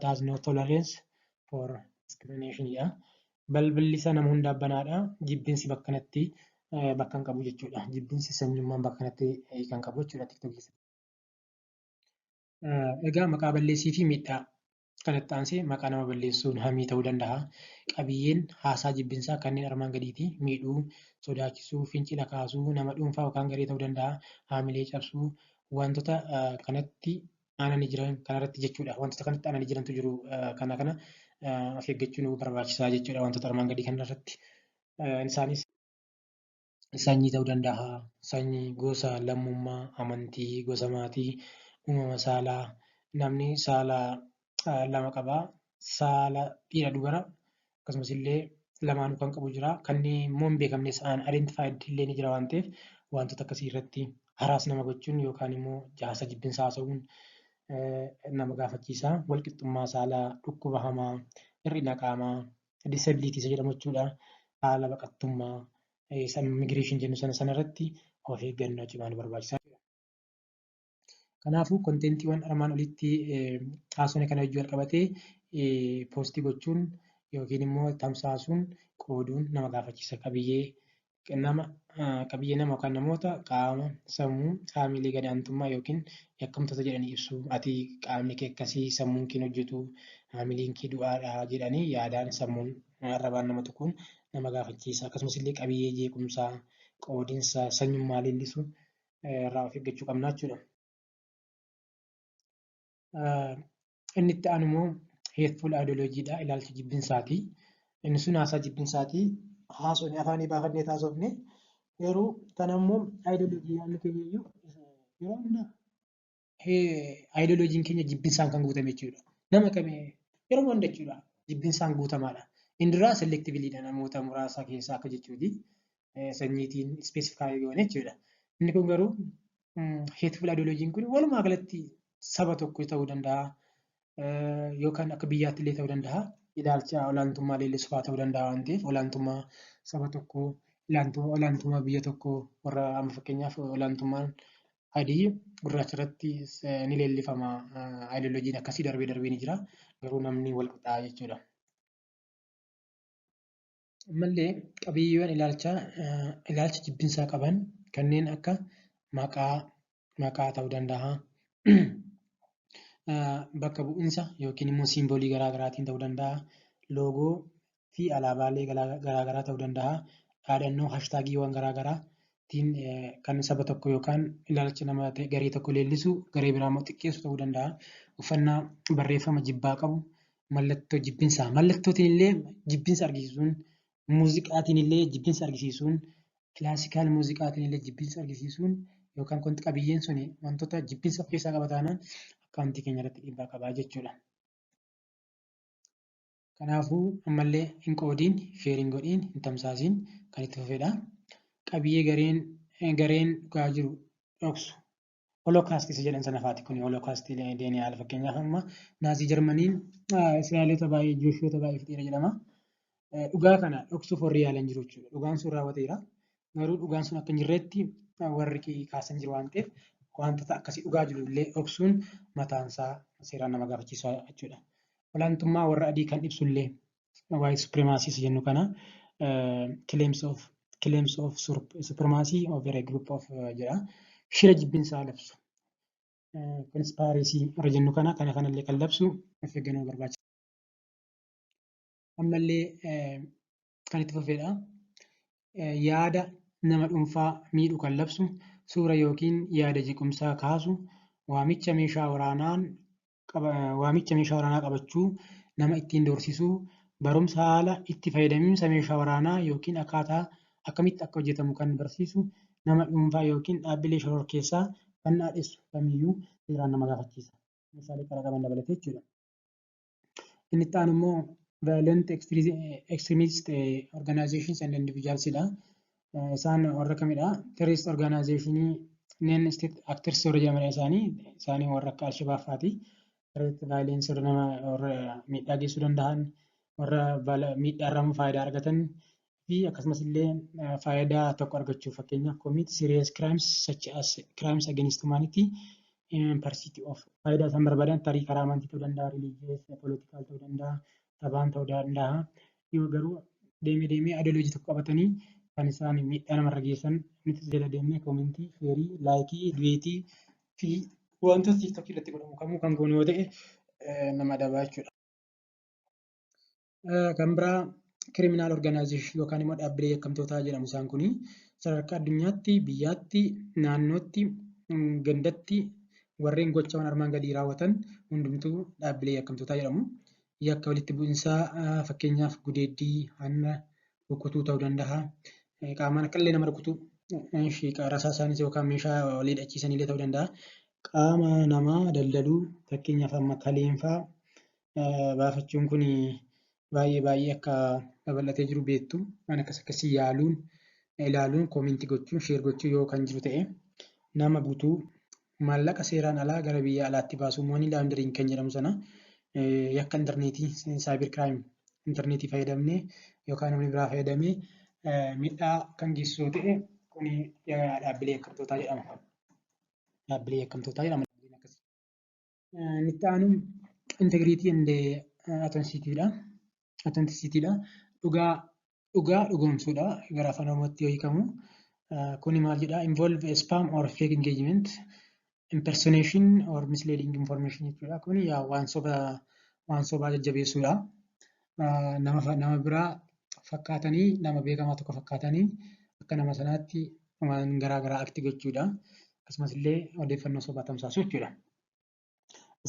has no tolerance for discrimination jedha. Balballi isaa nama hundaaf banaadha. Jibbinsi bakka kanatti bakka hin qabu jechuudha. Jibbinsi sanyummaan bakka kanatti kan qabu jechuudha TikTok keessatti. Egaa maqaa balleessii fi miidhaa kanatti aansee maqaa nama balleessuun hamii ta'uu danda'a. Qabiyyeen haasaa jibbinsaa kanneen armaan gadiiti. Miidhuu, sodaachisuu, fincila kaasuu, nama dhuunfaa yookaan garee ta'uu danda'a. Haamilee cabsuu, wantoota kanatti aananii jiran kanarratti jechuudha. Wantoota kanatti aananii jirantu jiru, kana of eeggachuun nu barbaachisaa jechuudha wantoota armaan gadii kanarratti. Isaanis sanyii ta'uu danda'a. Sanyii, gosa, lammummaa, amantii, gosa maatii, uumama saalaa. Namni saala lama qaba. Saala dhiira dubara akkasumas illee lamaanuu kan qabu jira. Kanneen immoo hin beekamnes, unidentified illee ni jira waan ta'eef wantoota akkasii irratti harass nama gochuun yookaan immoo jaarsa jibbinsaa haasa'uun nama gaafachiisa. Walqixxummaa saalaa, dhukkuba hamaa, hir'ina qaamaa, disability isa jedhamu jechuudha. Haala baqattummaa, immigration jennu sana sanarratti of eeggannoo cimaa nu barbaachisa. Kanaafuu contentiiwwan armaan olitti haasofne kana wajjin wal qabatee postii gochuun yookiin immoo tamsaasuun, qooduun nama gaafachiisa. Qabiyyee nama yookaan namoota qaama sammuu haamilee gadaantummaa yookiin yakkamtoota jedhanii ibsu. Ati qaamni kee akkasii, sammuun kee hin hojjetu, haamileen kee du'aadha jedhanii yaadaan sammuun arrabaan nama tuquun nama gaafachiisa. Akkasumas illee qabiyyee jeequmsaa, qoodinsa sanyummaa leellisu irraa of eeggachuu qabna jechuudha. Inni itti aanu immoo hateful ideologydha. Ilaalcha jibbinsaati. Inni sun haasaa jibbinsaati. Haasofni afaanii baafannee haasofne, garuu kana immoo ideology yaadni keenya iyyuu yeroo hunda ideologyn keenya jibbinsaan kan guutame jechuudha. Nama kamii yeroo hunda jechuudha jibbinsaan guutamaadha. Inni duraa selectivelydha, namoota muraasa keessaa akka jechuuti. Sanyiitiin specify goone jechuudha. Inni kun garuu hateful ideologyn kun walumaa galatti saba tokko ta'uu danda'a yookaan akka biyyaatti illee ta'uu danda'a. Ilaalcha olaantummaa leellisu fa'aa ta'uu danda'a waan ta'eef olaantummaa saba tokkoo, olaantummaa biyya tokkoo, warra amma fakkeenyaaf olaantummaan adii gurraacha irratti ni leellifama. Ideologyn akkasii darbee darbee ni jira. Garuu namni wal qixaa jechuudha. Ammallee qabiyyeewwan ilaalcha jibbinsaa qaban kanneen akka maqaa ta'uu danda'a. Bakka bu'iinsa yookiin immoo symbolii garaa garaatiin ta'uu danda'a. Logo fi alaabaalee garaa garaa ta'uu danda'a. Dhaadannoo, hashtagiiwwan garaa garaatiin kan saba tokko yookaan ilaalcha nama garee tokko leellisu, garee biraa immoo xiqqeessu ta'uu danda'a. Uffannaa barreeffama jibbaa qabu, mallattoo jibbinsaa, mallattootiin illee jibbinsa argisiisuun, muuziqaatiin illee jibbinsa argisiisuun, classical muuziqaatiin illee jibbinsa argisiisuun yookaan wanti qabiyyeen suni wantoota jibbinsa of keessaa qaba taanaan accountii keenya irratti dhiibbaa qabaa jechuudha. Kanaafuu ammallee hin qoodiin, share hin godhiin, hin tamsaasiin kan itti fufedha. Qabiyyee gareen dhugaa jiru dhoksu. Holocaust isa jedhan sana faati kun, Holocaust denial. Fakkeenyaaf, amma Naazii Jarmaniin Israa'eloota baay'ee, Jewishoota baay'ee fixeera jedhama. Dhugaa kana dhoksuuf warri yaalan jiru jechuudha. Dhugaan sun raawwateera. Garuu dhugaan sun akka hin jirretti warri kaasan jiru waan ta'eef, wantoota akkasii dhugaa jiru illee dhoksuun mataansaa seeraan nama gaafachiisa jechuudha. Olaantummaa warra adii kan ibsu illee, white supremacy isa jennu kana, claims of supremacy over a group of jedha. Shira jibbinsaa labsu. Conspiracy warra jennu kana kanallee kan labsu of eeggannoo barbaachisa. Ammallee kan itti fufedha. Yaada nama dhuunfaa miidhu kan labsu, suura yookiin yaada jeequmsaa kaasu, waamicha meeshaa waraanaa qabachuu, nama ittiin doorsisuu, barumsa haala itti fayyadamiinsa meeshaa waraanaa yookiin akkaataa akkamitti akka hojjetamu kan barsiisu, nama dhuunfaa yookiin dhaabbilee shororkeessaa kan dhaadhessu kamiyyuu seeraan nama gaafachiisa. Meeshaalee qara qaban dabalatee jechuudha. Inni itti aanu immoo violent extremist organizations and individuals dha. Isaan warra kamidha? Terrorist organization, non state actors warra jedhaman isaanii warra akka Alshabaab fa'aati. Terrorist violence, warra nama warra miidhaa geessisuu danda'an, warra miidhaa irraa faayidaa argatan fi akkasumas illee faayidaa tokko argachuuf, fakkeenyaaf, commit serious crimes such as crimes against humanity in pursuit of faayidaa isaan barbaadan, tarii karaa amantii ta'uu danda'a, religious, political ta'uu danda'a, sabaan ta'uu danda'a. Yoo garuu deemee deemee ideology tokko qabatanii kan isaan miidhaa namarra geessan, nuti jala deemnee comment, share, like, duet fi wantoota TikTokii irratti godhamu kamuu kan goonu yoo ta'e nama adabaa jechuudha. Kan biraa criminal organization yookaan immoo dhaabbilee yakkamtootaa jedhamu. Isaan kuni sadarkaa addunyaatti, biyyaatti, naannootti, gandatti warreen gochawwan armaan gadii raawwatan hundumtuu dhaabbilee yakkamtootaa jedhamu. Yakka walitti bu'iinsaa, fakkeenyaaf gudeeddii, hanna, rukutuu ta'uu danda'a. Qaamaan akka illee nama rukutuu, rasaasaanis yookaan meeshaa walii hidhachiisanillee ta'uu danda'a. Qaama namaa daldaluu, fakkeenyaaf amma kaleenfaa baafachuun kun baay'ee baay'ee akka babal'atee jiru beektu. Waan akkas akkasii yaaluun, ilaaluun, comment gochuun, share gochuun yoo kan jiru ta'e, nama butuu, maallaqa seeraan alaa gara biyya alaatti baasuu, money laundering kan jedhamu sana, yakka intarneetii, cyber crime, intarneetii fayyadamnee yookaan namni biraa fayyadamee miidhaa kan geessisu yoo ta'e, kuni dhaabbilee yakkamtootaa jedhama. Dhaabbilee yakkamtootaa jedhama. Inni itti aanu integrity and authenticity dha. Authenticity dha. Dhugaa dhugaa dhugoomsuudha gara afaan Oromootti yoo hiikamu. Kuni maal jedhaa? Involve spam or fake engagement, impersonation or misleading information jechuudha. Kuni waan soba, waan sobaa jajjabeessuudha. Nama biraa fakkaatanii, nama beekamaa tokko fakkaatanii akka nama sanaatti waan garaa garaa act gochuudha. Akkasumas illee odeeffannoo sobaa tamsaasuu jechuudha.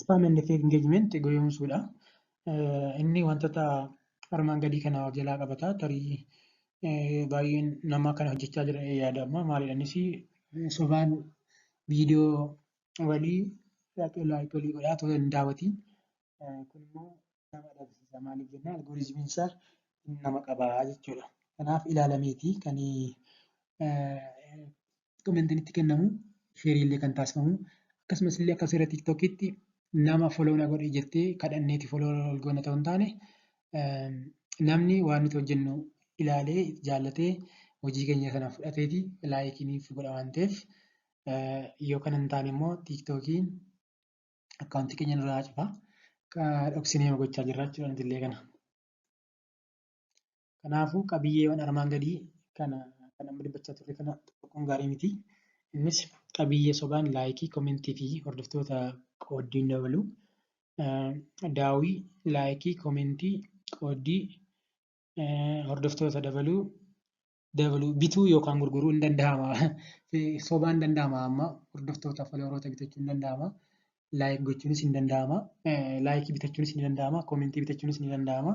Spam and fake engagement goyoomsuudha. Inni wantoota armaan gadii kana of jalaa qabata. Tarii baay'een nama kana hojjechaa jira yaadama. Maalidha innis? Sobaan viidiyoo walii like walii godhaa otoo hin daawwatiin. Kun immoo nama dhabsiisa. Maaliif jennaan, algorithmiin isaa nama qabaa jechuudha. Kanaaf ilaalameeti kan commentiin itti kennamu, share illee kan taasifamu. Akkasumas illee akka seera TikTokiitti nama follow na godhi jettee kadhanneeti follow goona ta'uu hin taane, namni waan nuti hojjennu ilaalee jaallatee hojii keenya sana fudhateeti like nuuf godha waan ta'eef, yoo kana hin taane immoo TikTokiin account keenya nurraa cufa. Dhoksinee gochaa jirra jechuudha nuti illee kana. Kanaafuu qabiyyeewwan armaan gadii kana kan amma dubbachaa turre kana tuquun gaarii miti. Innis qabiyyee sobaan like, comment fi hordoftoota qooddiin dabalu. Daawwii, like, comment, qooddii, hordoftoota dabaluu bituu yookaan gurguruu hin danda'ama. Sobaan danda'ama, amma hordoftoota, followeroota bitachuun ni danda'ama. Like gochuunis ni danda'ama. Like bitachuunis ni danda'ama. Comment bitachuunis ni danda'ama.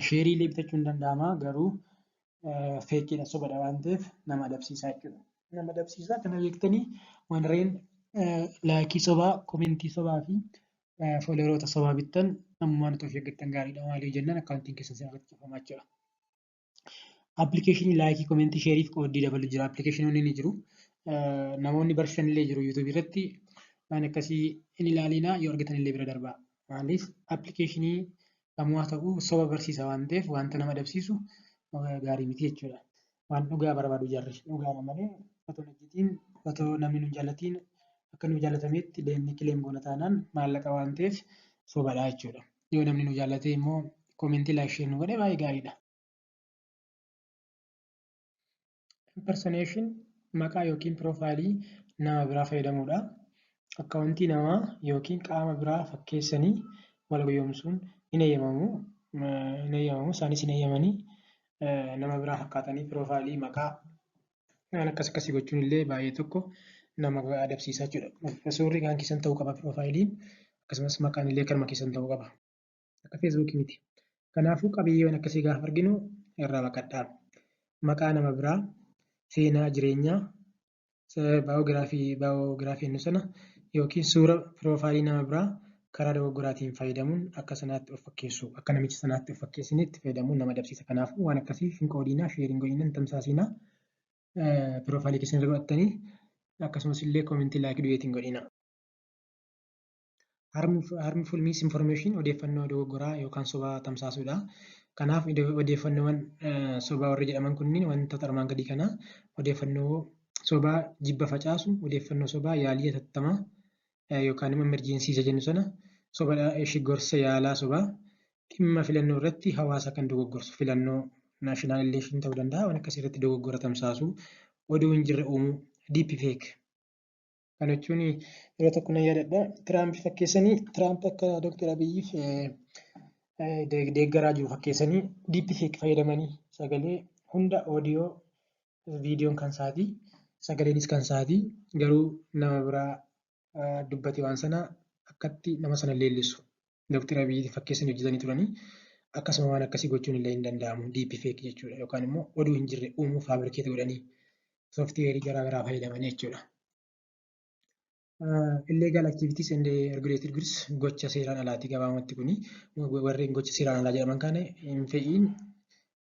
Share illee bitachuun ni danda'ama. Garuu fakeiidha, sobadha waan ta'eef nama adabsiisa jechuudha. Nama adabsiisa. Kana beektanii warreen like sobaa, comment sobaa fi followeroota sobaa bittan ammumaan otoo of eeggattan gaariidha. Maaliif jennaan, accountiin keessan isin irratti cufamaa jechuudha. Application like, comment, share fi qooddii dabalu jira. Applicationoonni ni jiru. Namoonni barsiisan illee jiru YouTubeii irratti, waan akkasii hin ilaalinaa, yoo argitan illee bira darbaa. Maaliif, appilikeeshinii kamuu haa ta'u soba barsiisa waan ta'eef, wanta nama adabsiisu gaarii miti jechuudha. Waan dhugaa barbaadu jarri dhugaadha malee, otoo hin hojjetiin, otoo namni nu hin jaallatiin akka nu jaallatametti deemnee claim goona taanaan maallaqa waan ta'eef sobadha jechuudha. Yoo namni nu jaallate immoo commentii, like, share nu godhe baay'ee gaariidha. Impersonation maqaa yookiin profileii nama biraa fayyadamuudha. Accountii namaa yookiin qaama biraa fakkeessanii wal gowwoomsuun hin eeyyamamu. Hin eeyyamamu, isaanis hin eeyyamanii. Nama biraa fakkaatanii profileii, maqaa, waan akkas akkasii gochuun illee baay'ee tokko nama adabsiisa jechuudha. Suurri kan keessan ta'uu qaba profileiin, akkasumas maqaan illee kanuma keessan ta'uu qaba. Akka Facebookii miti. Kanaafuu qabiyyeewwan akkasii gaafa arginu irraa baqadhaa. Maqaa nama biraa, seenaa jireenyaa, biographyii jennu sana yookiin suura profileii nama biraa karaa dogoggoraatiin fayyadamuun akka sanaatti of fakkeessu, akka namicha sanaatti of fakkeessinee itti fayyadamuun nama adabsiisa. Kanaafuu waan akkasii hin qoodinaa, share hin godhinaa, hin tamsaasinaa. Profileii keessan irra godhattanii, akkasumas illee commentii, likeii, duetii hin godhinaa. Harmful misinformation odeeffannoo dogoggoraa yookaan sobaa tamsaasuudha. Kanaaf odeeffannoowwan sobaa warri jedhaman kunniin wantoota armaan gadii kana: odeeffannoo sobaa jibba facaasu, odeeffannoo sobaa yaalii hatattamaa yookaan immoo emergency isa jennu sana, soba gorsa yaalaa sobaa, dhimma filannoo irratti hawaasa kan dogoggorsu, filannoo national election ta'uu danda'a, waan akkasii irratti dogoggora tamsaasu, oduu hin jirre uumuu, deep fake. Kana jechuun yeroo tokko nan yaadadha, Trump fakkeessanii, Trump akka Dooktar Abiyyiif deeggaraa jiru fakkeessanii, deep fake fayyadamanii, sagalee hunda, audio, viidiyoon kan isaatii, sagaleenis kan isaatii, garuu nama biraa dubbate waan sana akkatti nama sana leellisu Dooktar Abiyyi fakkeessanii hojjetanii turanii. Akkasuma waan akkasii gochuun illee hin danda'amu, deep fake jechuudha, yookaan immoo oduu hin jirre uumuu, fabricate godhanii softwareii garaa garaa fayyadamanii jechuudha. Illegal activities and regulated goods gocha seeraan alaati gabaabumatti kuni. Warreen gocha seeraan alaa jedhaman kana hin fe'iin,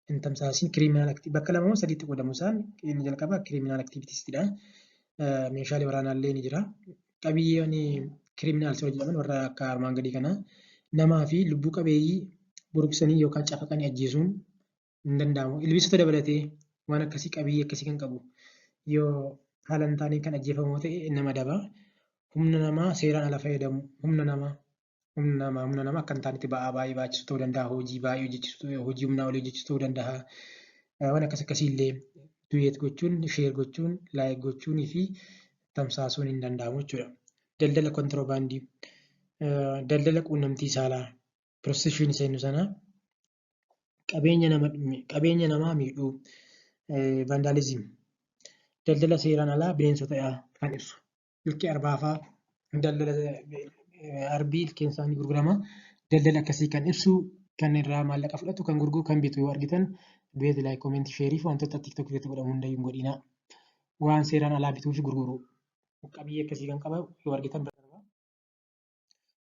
hin tamsaasin. Criminal bakka lama moo sadiitti qoodamu isaan. Inni jalqaba criminal activities dha. Meeshaalee waraanaa illee ni jira. Qabiyyeen criminal jedhaman warra akka armaan gadii kana: namaa fi lubbuu qabeeyyii buruqsanii yookaan cafaqanii ajjeesuun hin danda'amu. Ilbiisota dabalatee waan akkasii, qabiyyee akkasii kan qabu yoo haala hin taaneen kan ajjeefamu ta'e nama daba. Humna namaa seeraan ala fayyadamu, humna namaa akka hin taanetti ba'aa baay'ee baachisu ta'uu danda'a, hojii baay'ee hojjechiisu, hojii humnaa olii hojjechiisu ta'uu danda'a. Waan akkas akkasii illee duet gochuun, share gochuun, like gochuunii fi tamsaasuun hin danda'amu jechuudha. Daldala kontiroobaandii, daldala quunnamtii saalaa, prostitution isa jennu sana, qabeenya namaa miidhuu, vandalism, daldala seeraan alaa bineensota kan ibsu. Ilkee arbaa fa'aa, daldala arbii ilkeen isaanii gurgurama. Daldala akkasii kan ibsu, kan irraa maallaqa fudhatu, kan gurguru, kan bitu yoo argitan duet, like, commentii, shareii fi wantoota TikTok irratti godhamu hundayyuu hin godhinaa. Waan seeraan alaa bituu fi gurguruu qabiyyee akkasii kan qabu yoo argitan bira darbaa.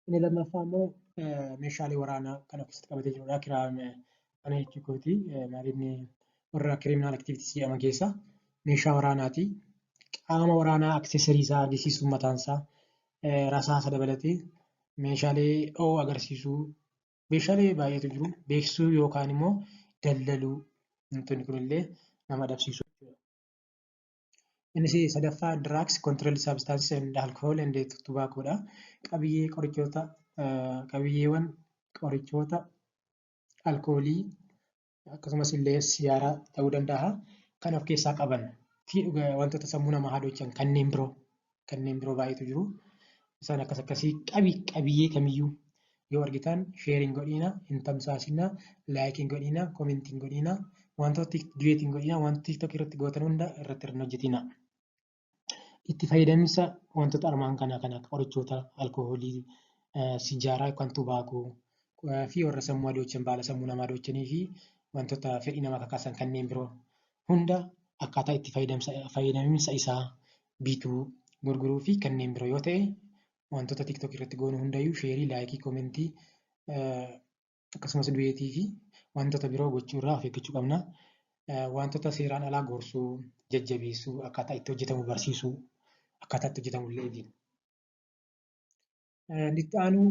Inni lammaffaa immoo meeshaalee waraanaa kan of keessatti qabatee jirudha. Kana jechuu kooti, maalinni warra criminal activities jedhaman keessaa meeshaa waraanaati. Qaama waraanaa accessory isaa argisiisuu, mataan isaa rasaasa dabalatee, meeshaalee dhoo'uu agarsiisuu, meeshaalee baay'eetu jiru. Beeksisuu yookaan immoo daldaluu, wantoonni kunillee nama adabsiisu. Inni sadaffaa drugs, controlled substances and alcohol and tobacco dha. Qabiyyee qorichoota, qabiyyeewwan qorichoota, alkoolii, akkasumas illee siyaaraa ta'uu danda'a, kan of keessaa qaban fi wantoota sammuu namaa hadoochan kanneen biroo baay'eetu jiru. Isaan akkas akkasii qabiyyee kamiyyuu yoo argitan share hin godhinaa, hin tamsaasinaa, likeii hin godhinaa, commentii hin godhinaa, wantoota duetii hin godhinaa, wantoota TikTok irratti gootan hunda irratti hin hojjetinaa. Itti fayyadamsa wantoota armaan kanaa kan akka qorichoota, alkoolii, sijaaraa yookaan tobacco fi warra sammuu hadoochan, baala sammuu namaa hadochanii fi wantoota fedhii namaa kakaasan kanneen biroo hunda akkaataa itti fayyadamiinsa isaa, bituu, gurguruu fi kanneen biroo yoo ta'e, wantoota TikTok irratti goonu hundayyuu shareii, likeii, commentii, akkasumas duetii fi wantoota biroo gochuu irraa of eeggachuu qabna. Wantoota seeraan alaa gorsuu, Jajjabeessuu, akkaataa itti hojjetamu barsiisuu, akkaataa itti hojjetamu illee. Inni itti aanu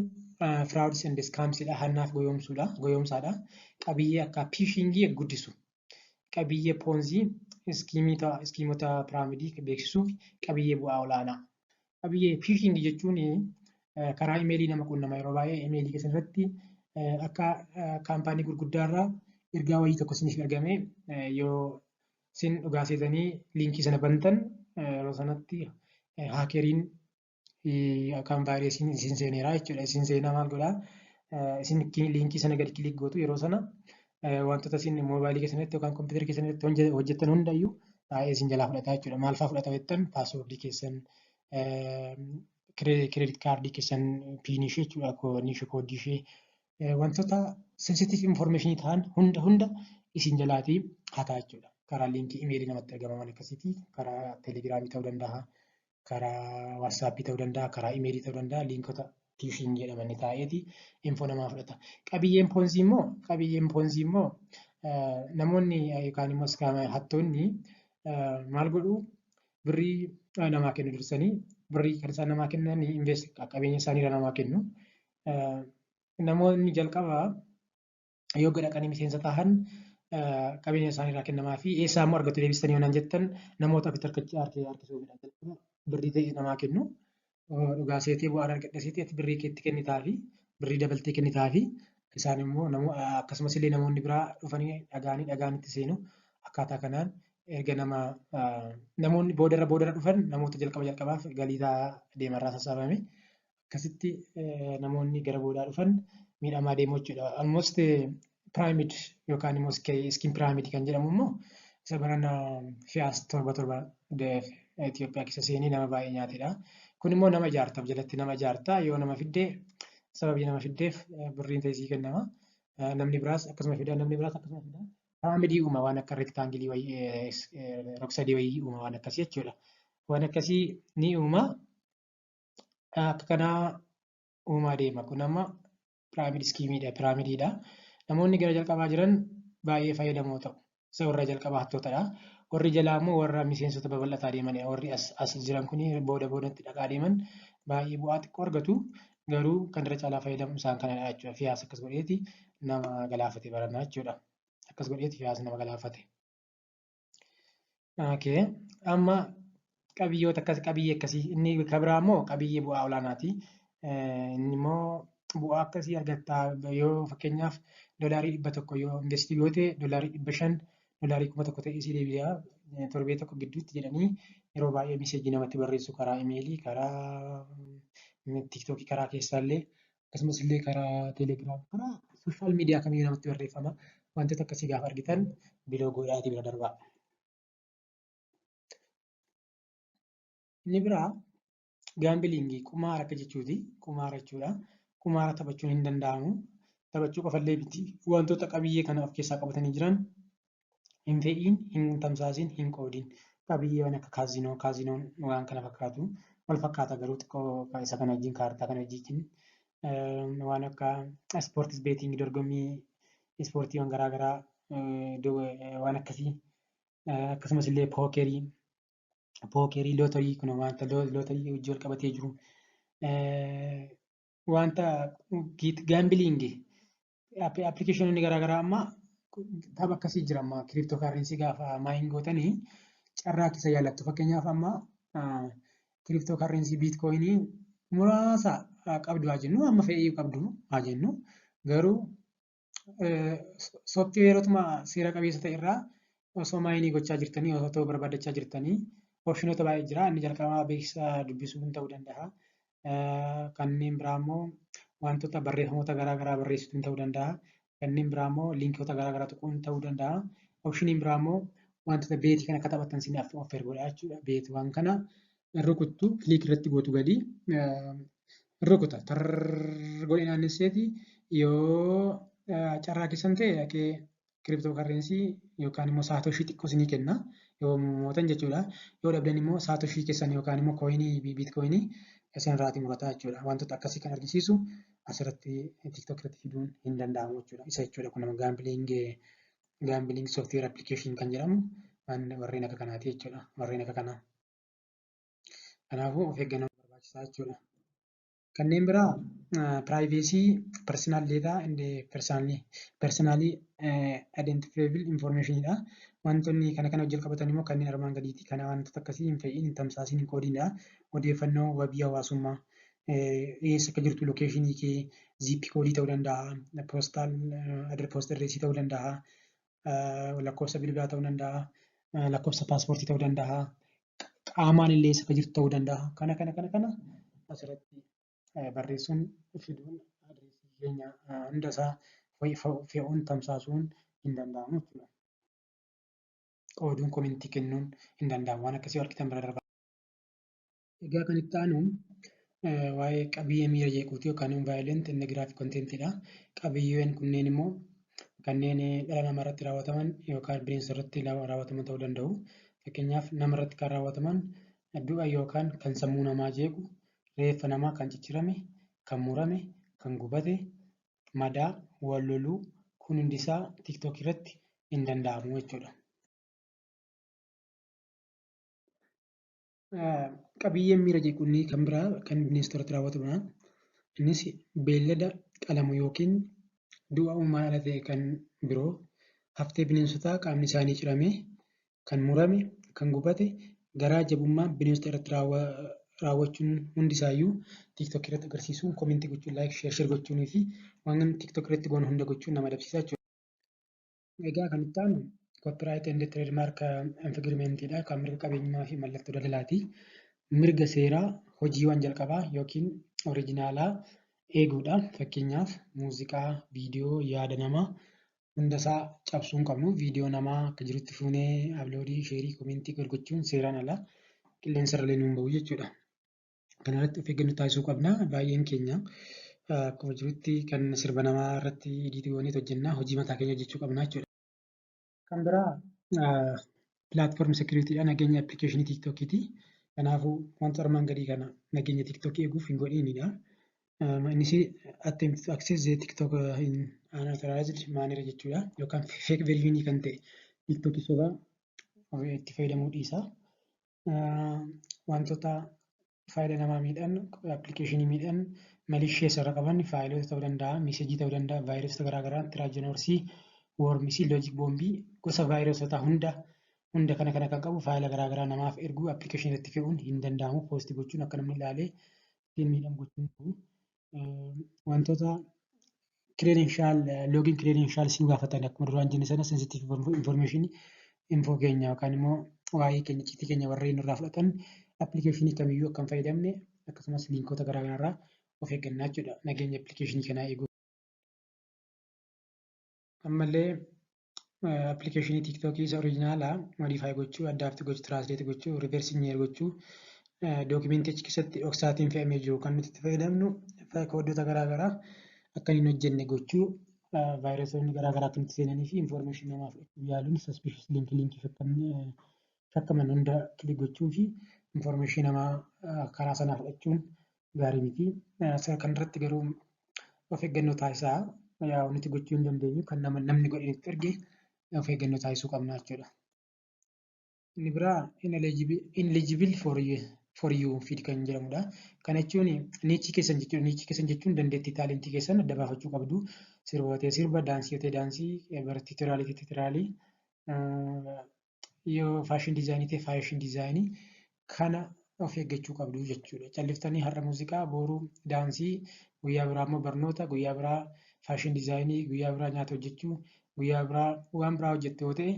frauds and scamsidha. Hannaaf goyoomsuudha. Goyoomsaadha. Qabiyyee akka phishingii guddisu. Qabiyyee Ponzi schemeota pyramidii beeksisuuf qabiyyee bu'aa olaanaa. Qabiyyee phishingii jechuun karaa imeelii nama quunnama. Yeroo baay'ee imeelii keessan irratti akka kaampaanii gurguddaarraa ergaa wayii tokko isiniif ergamee, yoo isin dhugaa seetanii liinkii sana bantan, yeroo sanatti hackeriin yookaan vaayirasiin isin seeneera jechuudha. Isin seenaa maal godhaa? Isin liinkii sana gadi click gootu. Yeroo sana wantoota isin moobaayilii keessanitti yookaan kompiitara keessanitti hojjettan hundayyuu baay'ee isin jalaa fudhata jechuudha. Maal fa'aa fudhata jettan, passwordii keessan, credit cardii keessan, PINii ishee jechuudha, koodii ishee, koodii ishee, wantoota sensitive informationii ta'an hunda hunda isin jalaatii hataa jechuudha. Karaa liinkii imeelii namatti ergamaman akkasiiti. Karaa teelegiraamii ta'uu danda'a, karaa waatsaappii ta'uu danda'a, karaa imeelii ta'uu danda'a. Liinkota phishing jedhaman ni taa'eeti info namaa fudhata. Qabiyyeen Ponzi immoo namoonni yookaan immoo hattoonni maal godhuu? Birrii namaa kennu. Dursanii birrii kan isaan namaa kennan invest qabeenya isaanii irraa namaa kennu. Namoonni jalqabaa yoo dhaqanii miseensa ta'an qabeenya isaanii irraa kennamaa fi eessaa immoo argatu deebistanii yoo naan jettan, namoota ofitti harkisuufidha. Birrii ta'e namaa kennu. Dhugaa seetee bu'aan argadha seetee ati birrii keetti kennitaa fi birrii dabaltee kennitaa fi isaan immoo akkasumas illee namoonni biraa dhufanii dhagaanii dhagaan itti seenu. Akkaataa kanaan erga nama namoonni boodarra boodarra dhufan namoota jalqaba jalqabaaf galii deemarraa sassaabame, akkasitti namoonni gara boodaa dhufan miidhamaa deemu jechuudha. Almost pyramid yookaan immoo scheme pyramid kan jedhamu immoo isa barana Fias 77 Itoophiyaa keessa seenee nama baay'ee nyaatedha. Kun immoo nama ijaartaaf jalatti nama ijaartaa, yoo nama fiddee sababii nama fiddeef birriin ta'e sii kennama. Namni biraas akkasuma fida, namni biraas akkasuma fida. Pyramidii uuma, waan akka rectangleii wayii, rog-sadii wayii uuma, waan akkasii jechuudha. Waan akkasii ni uuma. Akka kanaa uumaa deema. Kun amma pyramid schemeiidha. Pyramidiidha. Namoonni gara jalqabaa jiran baay'ee fayyadamoo ta'u. Isa warra jalqabaa hattootadha. Warri jalaa immoo warra miseensota babal'ataa deemanidha. Warri as jiran kun booda boodatti dhaqaa deeman baay'ee bu'aa xiqqoo argatu. Garuu kan irra caalaa fayyadamu isaan kanadha jechuudha. Fiyaas akkas godheeti nama galaafate baranaa jechuudha. Akkas godheeti Fiyaas nama galaafate. Okay. Amma qabiyyoota akkas, qabiyyee akkasii. Inni kan biraa immoo qabiyyee bu'aa olaanaati. Inni immoo bu'aa akkasii argattaa, yoo fakkeenyaaf $100 yoo investii goote, $500, $1000 ta'ee sii deebi'a torbee tokko gidduutti jedhanii yeroo baay'ee messageii namatti barreessu, karaa imeelii, karaa tiiktookii, karaa keessaallee, akkasumas illee karaa teelegiraam, karaa social media kamiyyuu namatti barreeffama. Wantoota akkasii gaafa argitan block godhaatii bira darbaa. Inni biraa gamblingii, qumaara akka jechuuti. Qumaara jechuudha. Qumaara taphachuun hin danda'amu. Taphachuu qofallee miti. Wantoota qabiyyee kana of keessaa qabatanii jiran hin fe'iin, hin tamsaasiin, hin qoodiin. Qabiyyeewwan akka casino, casinoon waan kana fakkaatu. Wal fakkaata garuu xiqqoo isa kana wajjin, kaartaa kana wajjin. Waan akka sports betting, dorgommii ispoortiiwwan garaagaraa, waan akkasii, akkasumas illee pokerii, lootarii, kun wanta lootarii wajjin wal qabatee jiru. Wanta gamblingii applicationoonni garaagaraa amma tapha akkasii jira. Amma crypto currency gaafa mine gootanii carraa keessa yaallattu. Fakkeenyaaf, amma crypto currency biitkooyinii muraasa qabdu haa jennu, amma fe'ii qabdu haa jennu, garuu sooftiweerotuma seera qabeessa ta'e irraa osoo mineii gochaa jirtanii, osoo barbaadachaa jirtanii, optionoota baay'ee jira. Inni jalqabaa beeksisa dubbisuun ta'uu danda'a. Kanneen biraa immoo wantoota barreeffamoota garaagaraa barreessituun ta'uu danda'a. Kanneen biraa immoo liinkoota garaagaraa tuquun ta'uu danda'a. Optioniin biraa immoo wantoota betii kan akka taphattan isin offer godha jechuudha. Bet waan kana rukuttu, click irratti gootu, gadi rukuta. Tarrrr godhee naannesseeti yoo carraa keessan ta'e dhaqee crypto currency yookaan immoo satoshii xiqqoo isinii kenna. Yoo mootan jechuudha. Yoo dhabdan immoo satoshii keessan yookaan immoo coinii, biitkooyinii isin irraatii murata jechuudha. Wantoota akkasii kan argisiisu asirratti tiiktook irratti fiduun hin danda'amu jechuudha. Isa jechuudha kun gambling software application kan jedhamu. Warreen akka kanaati jechuudha. Warreen akka kanaa. Kanaafuu of eeggannoo barbaachisaa jechuudha. Kanneen biraa privacy, personal data and personally identifiable informationidha. Wantoonni kana kana wajjin qabatan immoo kanneen armaan gadiiti. Kana wantoota akkasii hin fe'iin, hin tamsaasiin, hin qoodinidha. Odeeffannoo wabii hawaasummaa, eessa akka jirtu, locationii kee, zip codeii ta'uu danda'a, postal post addressii ta'uu danda'a, lakkoofsa bilbilaa ta'uu danda'a, lakkoofsa paaspoortii ta'uu danda'a, qaamaan illee eessa akka jirtu ta'uu danda'a. Kana asirratti barreessuun, fiduun, addressii keenya hundasaa fe'uun, tamsaasuun hin danda'amu jechuudha. Qooduun, commentii kennuun hin danda'amu. Waan akkasii argitan bira darbaa. Egaa kan itti aanu waa'ee qabiyyee miira jeequuti yookaan violent and graphic contentidha. Qabiyyeen kunneen immoo kanneen dhala namaa irratti raawwataman yookaan bineensa irratti raawwataman ta'uu danda'u. Fakkeenyaaf, nama irratti kan raawwataman du'a yookaan kan sammuu namaa jeequ, reeffa namaa kan ciccirame, kan murame, kan gubate, madaa, wal loluu, kun hundisaa TikTok irratti hin danda'amu jechuudha. Qabiyyeen miira jeequ inni kan biraa kan bineensota irratti raawwatamudha. Innis beellada qalamu yookiin du'a uumaan ala ta'e kan biroo, haftee bineensotaa qaamni isaanii cirame, kan murame, kan gubate, garaa jabummaa bineensota irratti raawwachuun hundisaayyuu TikTok irratti agarsiisuun, commentii gochuun, like, share gochuunii fi waan TikTok irratti goonu hunda gochuun nama adabsiisa jechuudha. Egaa kan itti aanu copyright and trademark infringementiidha. Kan mirga qabeenyummaa fi mallattoo daldalaati. Mirga seeraa hojiiwwan jalqabaa yookiin originalaa eeguudha. Fakkeenyaaf, muuziqaa, viidiyoo, yaada namaa hundasaa cabsuu hin qabnu. Viidiyoo namaa akka jirutti fuunee uploadii, shareii, commentii gochuun seeraan ala, qilleensa irra illee nuun bahu jechuudha. Kana irratti of eeggannoo taasisuu qabna. Baay'een keenya akkuma jirutti kan sirba namaa irratti editii goonee hojjenna. Hojii mataa keenya hojjechuu qabna jechuudha. Kan biraa platform securitydha. Nageenya applicationii TikTokiiti. Kanaafuu wanta armaan gadii kana nageenya TikTokii eeguuf hin godhinidha. Innis attempt to access the TikTok in unauthorized manner jechuudha. Yookaan fake version kan ta'e TikTokii sobaa itti fayyadamuu dhiisa. Wantoota faayila namaa miidhan, applicationii miidhan, malicious irra qaban, faayilota ta'uu danda'a, messageii ta'uu danda'a, vaayirasota garaagaraa, trojan horseii, wormsii, logic bombii, gosa vaayirasota hunda hunda kana kana kan qabu faayila garaagaraa namaaf erguu, applicationii irratti fe'uun hin danda'amu. Postii gochuun, akka namni ilaalee ittiin miidhamu gochuun, wantoota credential, login credential siin gaafatan, akkuma duraan jenne sana, sensitive information, info keenya yookaan immoo waa'ee keenya, icciitii keenya warreen nurraa fudhatan applicationii kamiyyuu akka hin fayyadamne, akkasumas linkota garaagaraa irraa of eeggannaa jechuudha nageenya applicationii kanaa eeguu. Ammallee applicationii TikTokii isa originalaa modify gochuu, adapt gochuu, translate gochuu, reverse engineer gochuu, documentii achi keessatti dhoksaatiin fe'amee jiru kan nuti itti fayyadamnu, codeota garaagaraa akka hin hojjenne gochuu, vaayirasoonni garaagaraa akka nutti seenanii fi informationii namaa fudhachuu yaaluun, suspicious linkii shakkaman hunda click gochuu fi informationii namaa karaa sanaa fudhachuun gaarii miti. Kanarratti garuu of eeggannoo taasisaa. Yaa, nuti gochuu hin dandeenyu, kan nama namni godhe nutti erge of eeggannoo taasisuu qabna jechuudha. Inni biraa ineligible for you feed kan jedhamudha. Kana jechuun nicheii keessan jechuudha. Nicheii keessan jechuun dandeettii, talentii keessan adda baafachuu qabdu. Sirba ta'e sirba, daansii yoo ta'e daansii, tutorialii ta'e tutorialii, yoo fashion designii ta'e fashion designii, kana of eeggachuu qabdu jechuudha. Calliftanii har'a muuziqaa, boru daansii, guyyaa biraa immoo barnoota, guyyaa biraa fashion designii, guyyaa biraa nyaata hojjechuu, guyyaa biraa waan biraa hojjette yoo ta'e,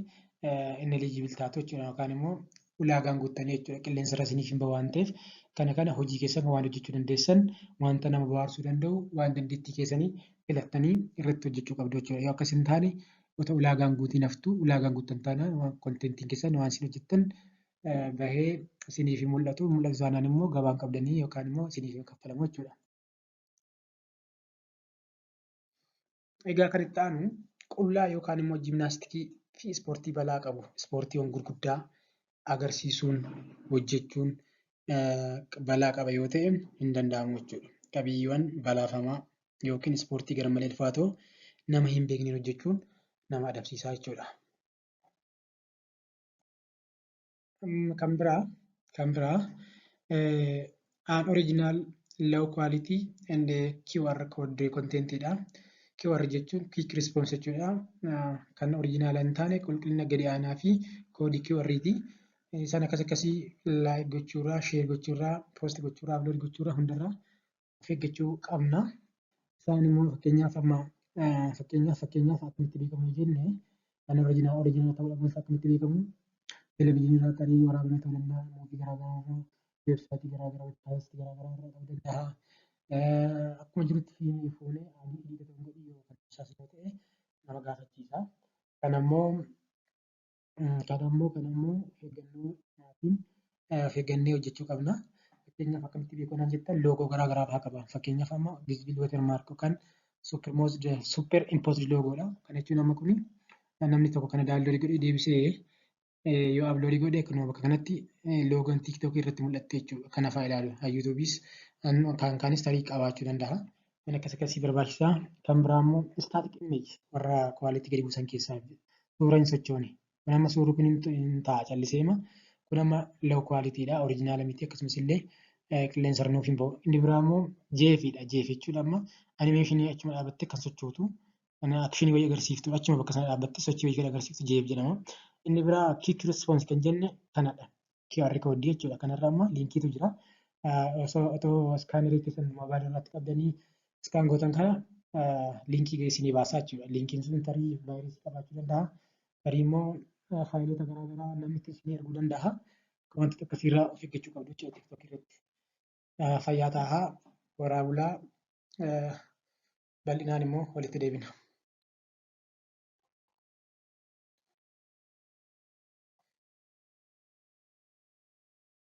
ineligible taatu jechuudha yookaan immoo ulaagaan guuttanii jechuudha, qilleensa irra isiniif hin bahu waan ta'eef. Kana kana hojii keessan waan hojjechuu dandeessan, wanta nama bohaarsuu danda'u, waan dandeettii keessanii filattanii irratti hojjechuu qabdu jechuudha. Yoo akkas hin taane, otoo ulaagaan guutiin haftu. Ulaagaan guuttan taanaan waan contentiin keessan, waan isin hojjettan bahee isiniif hin mul'atu. Mul'atu taanaan immoo gabaan qabdanii yookaan immoo isiniif hin kaffalamu jechuudha. Egaa kan itti aanu qullaa yookaan immoo gymnasticii fi ispoortii balaa qabu, ispoortiiwwan gurguddaa agarsiisuun hojjechuun balaa qaba yoo ta'e hin danda'amu jechuudha. Qabiyyeewwan balaafamaa yookiin ispoortii garmalee ulfaatoo nama hin beekneen hojjechuun nama adabsiisa jechuudha. Kan biraa unoriginal, low quality and QR code contentidha. QR jechuun quick response jechuudha. Kan original hin taane, qulqullina gadi aanaa fi koodii QR'ti. Isaan akkas akkasii like gochuurraa, share gochuurraa, post gochuurraa, upload gochuurraa hundarraa of eeggachuu qabna. Isaan immoo fakkeenyaaf amma fakkeenyaaf akkamitti beekamu jenne, kan original ta'uu dhabuun isaa akkamitti beekamu? Televezyiinii irraa tarii waraabame ta'uu danda'a, movie garaagaraa irraa, weebsaayitii garaagaraa, website garaagaraa irraa ta'uu danda'a. Akkuma jirutti fuunee adii edit godhii yookaan tamsaasnu ta'e nama gaafachiisa. Kanammoo of eeggannootiin of eeggannee hojjechuu qabna. Fakkeenyaaf akkamitti beekuu naan jettan, loogoo garaa garaa fa'aa qaba. Fakkeenyaaf amma visible watermark yookaan superimposed logoodha. Kana jechuun amma kuni namni tokko kana download godhee deebisee yoo upload godhe, kunoo bakka kanatti loogoon TikTokii irratti mul'atti jechuudha. Kana fa'aa ilaalu. YouTubeis kan kaanis tarii qabaachuu danda'a. Kan akkas akkasii barbaachisaa. Kan biraa immoo static image warra quality gadi buusan keessaa suura hin sochoone. Kun amma suurri kun hin ta'a calliseema. Kun amma low qualityidha. Original miti, akkasumas illee qilleensa nuuf hin ba'u. Inni biraa immoo GIFidha. GIF jechuun amma animationii achuma dhaabattee kan sochootu, kan actionii wayii agarsiiftu, achuma bakka sana dhaabbattee sochii wayii kan agarsiiftu GIF jedhama. Inni biraa quick response kan jenne kanadha. QR code jechuudha. Kanarra amma linkiitu jira. Otoo scannerii keessan moobaayilii irratti qabdanii scan gootan kana linkii isinii baasaa jechuudha. Linkiin sun tarii vaayirasii qabaachuu danda'a. Tarii immoo faayilota garaagaraa namni isinii erguu danda'a. Wantoota akkasiirraa of eeggachuu qabdu jechuudha TikTokii irratti. Fayyaa tahaa, horaa bulaa, bal'inaan immoo walitti deebina.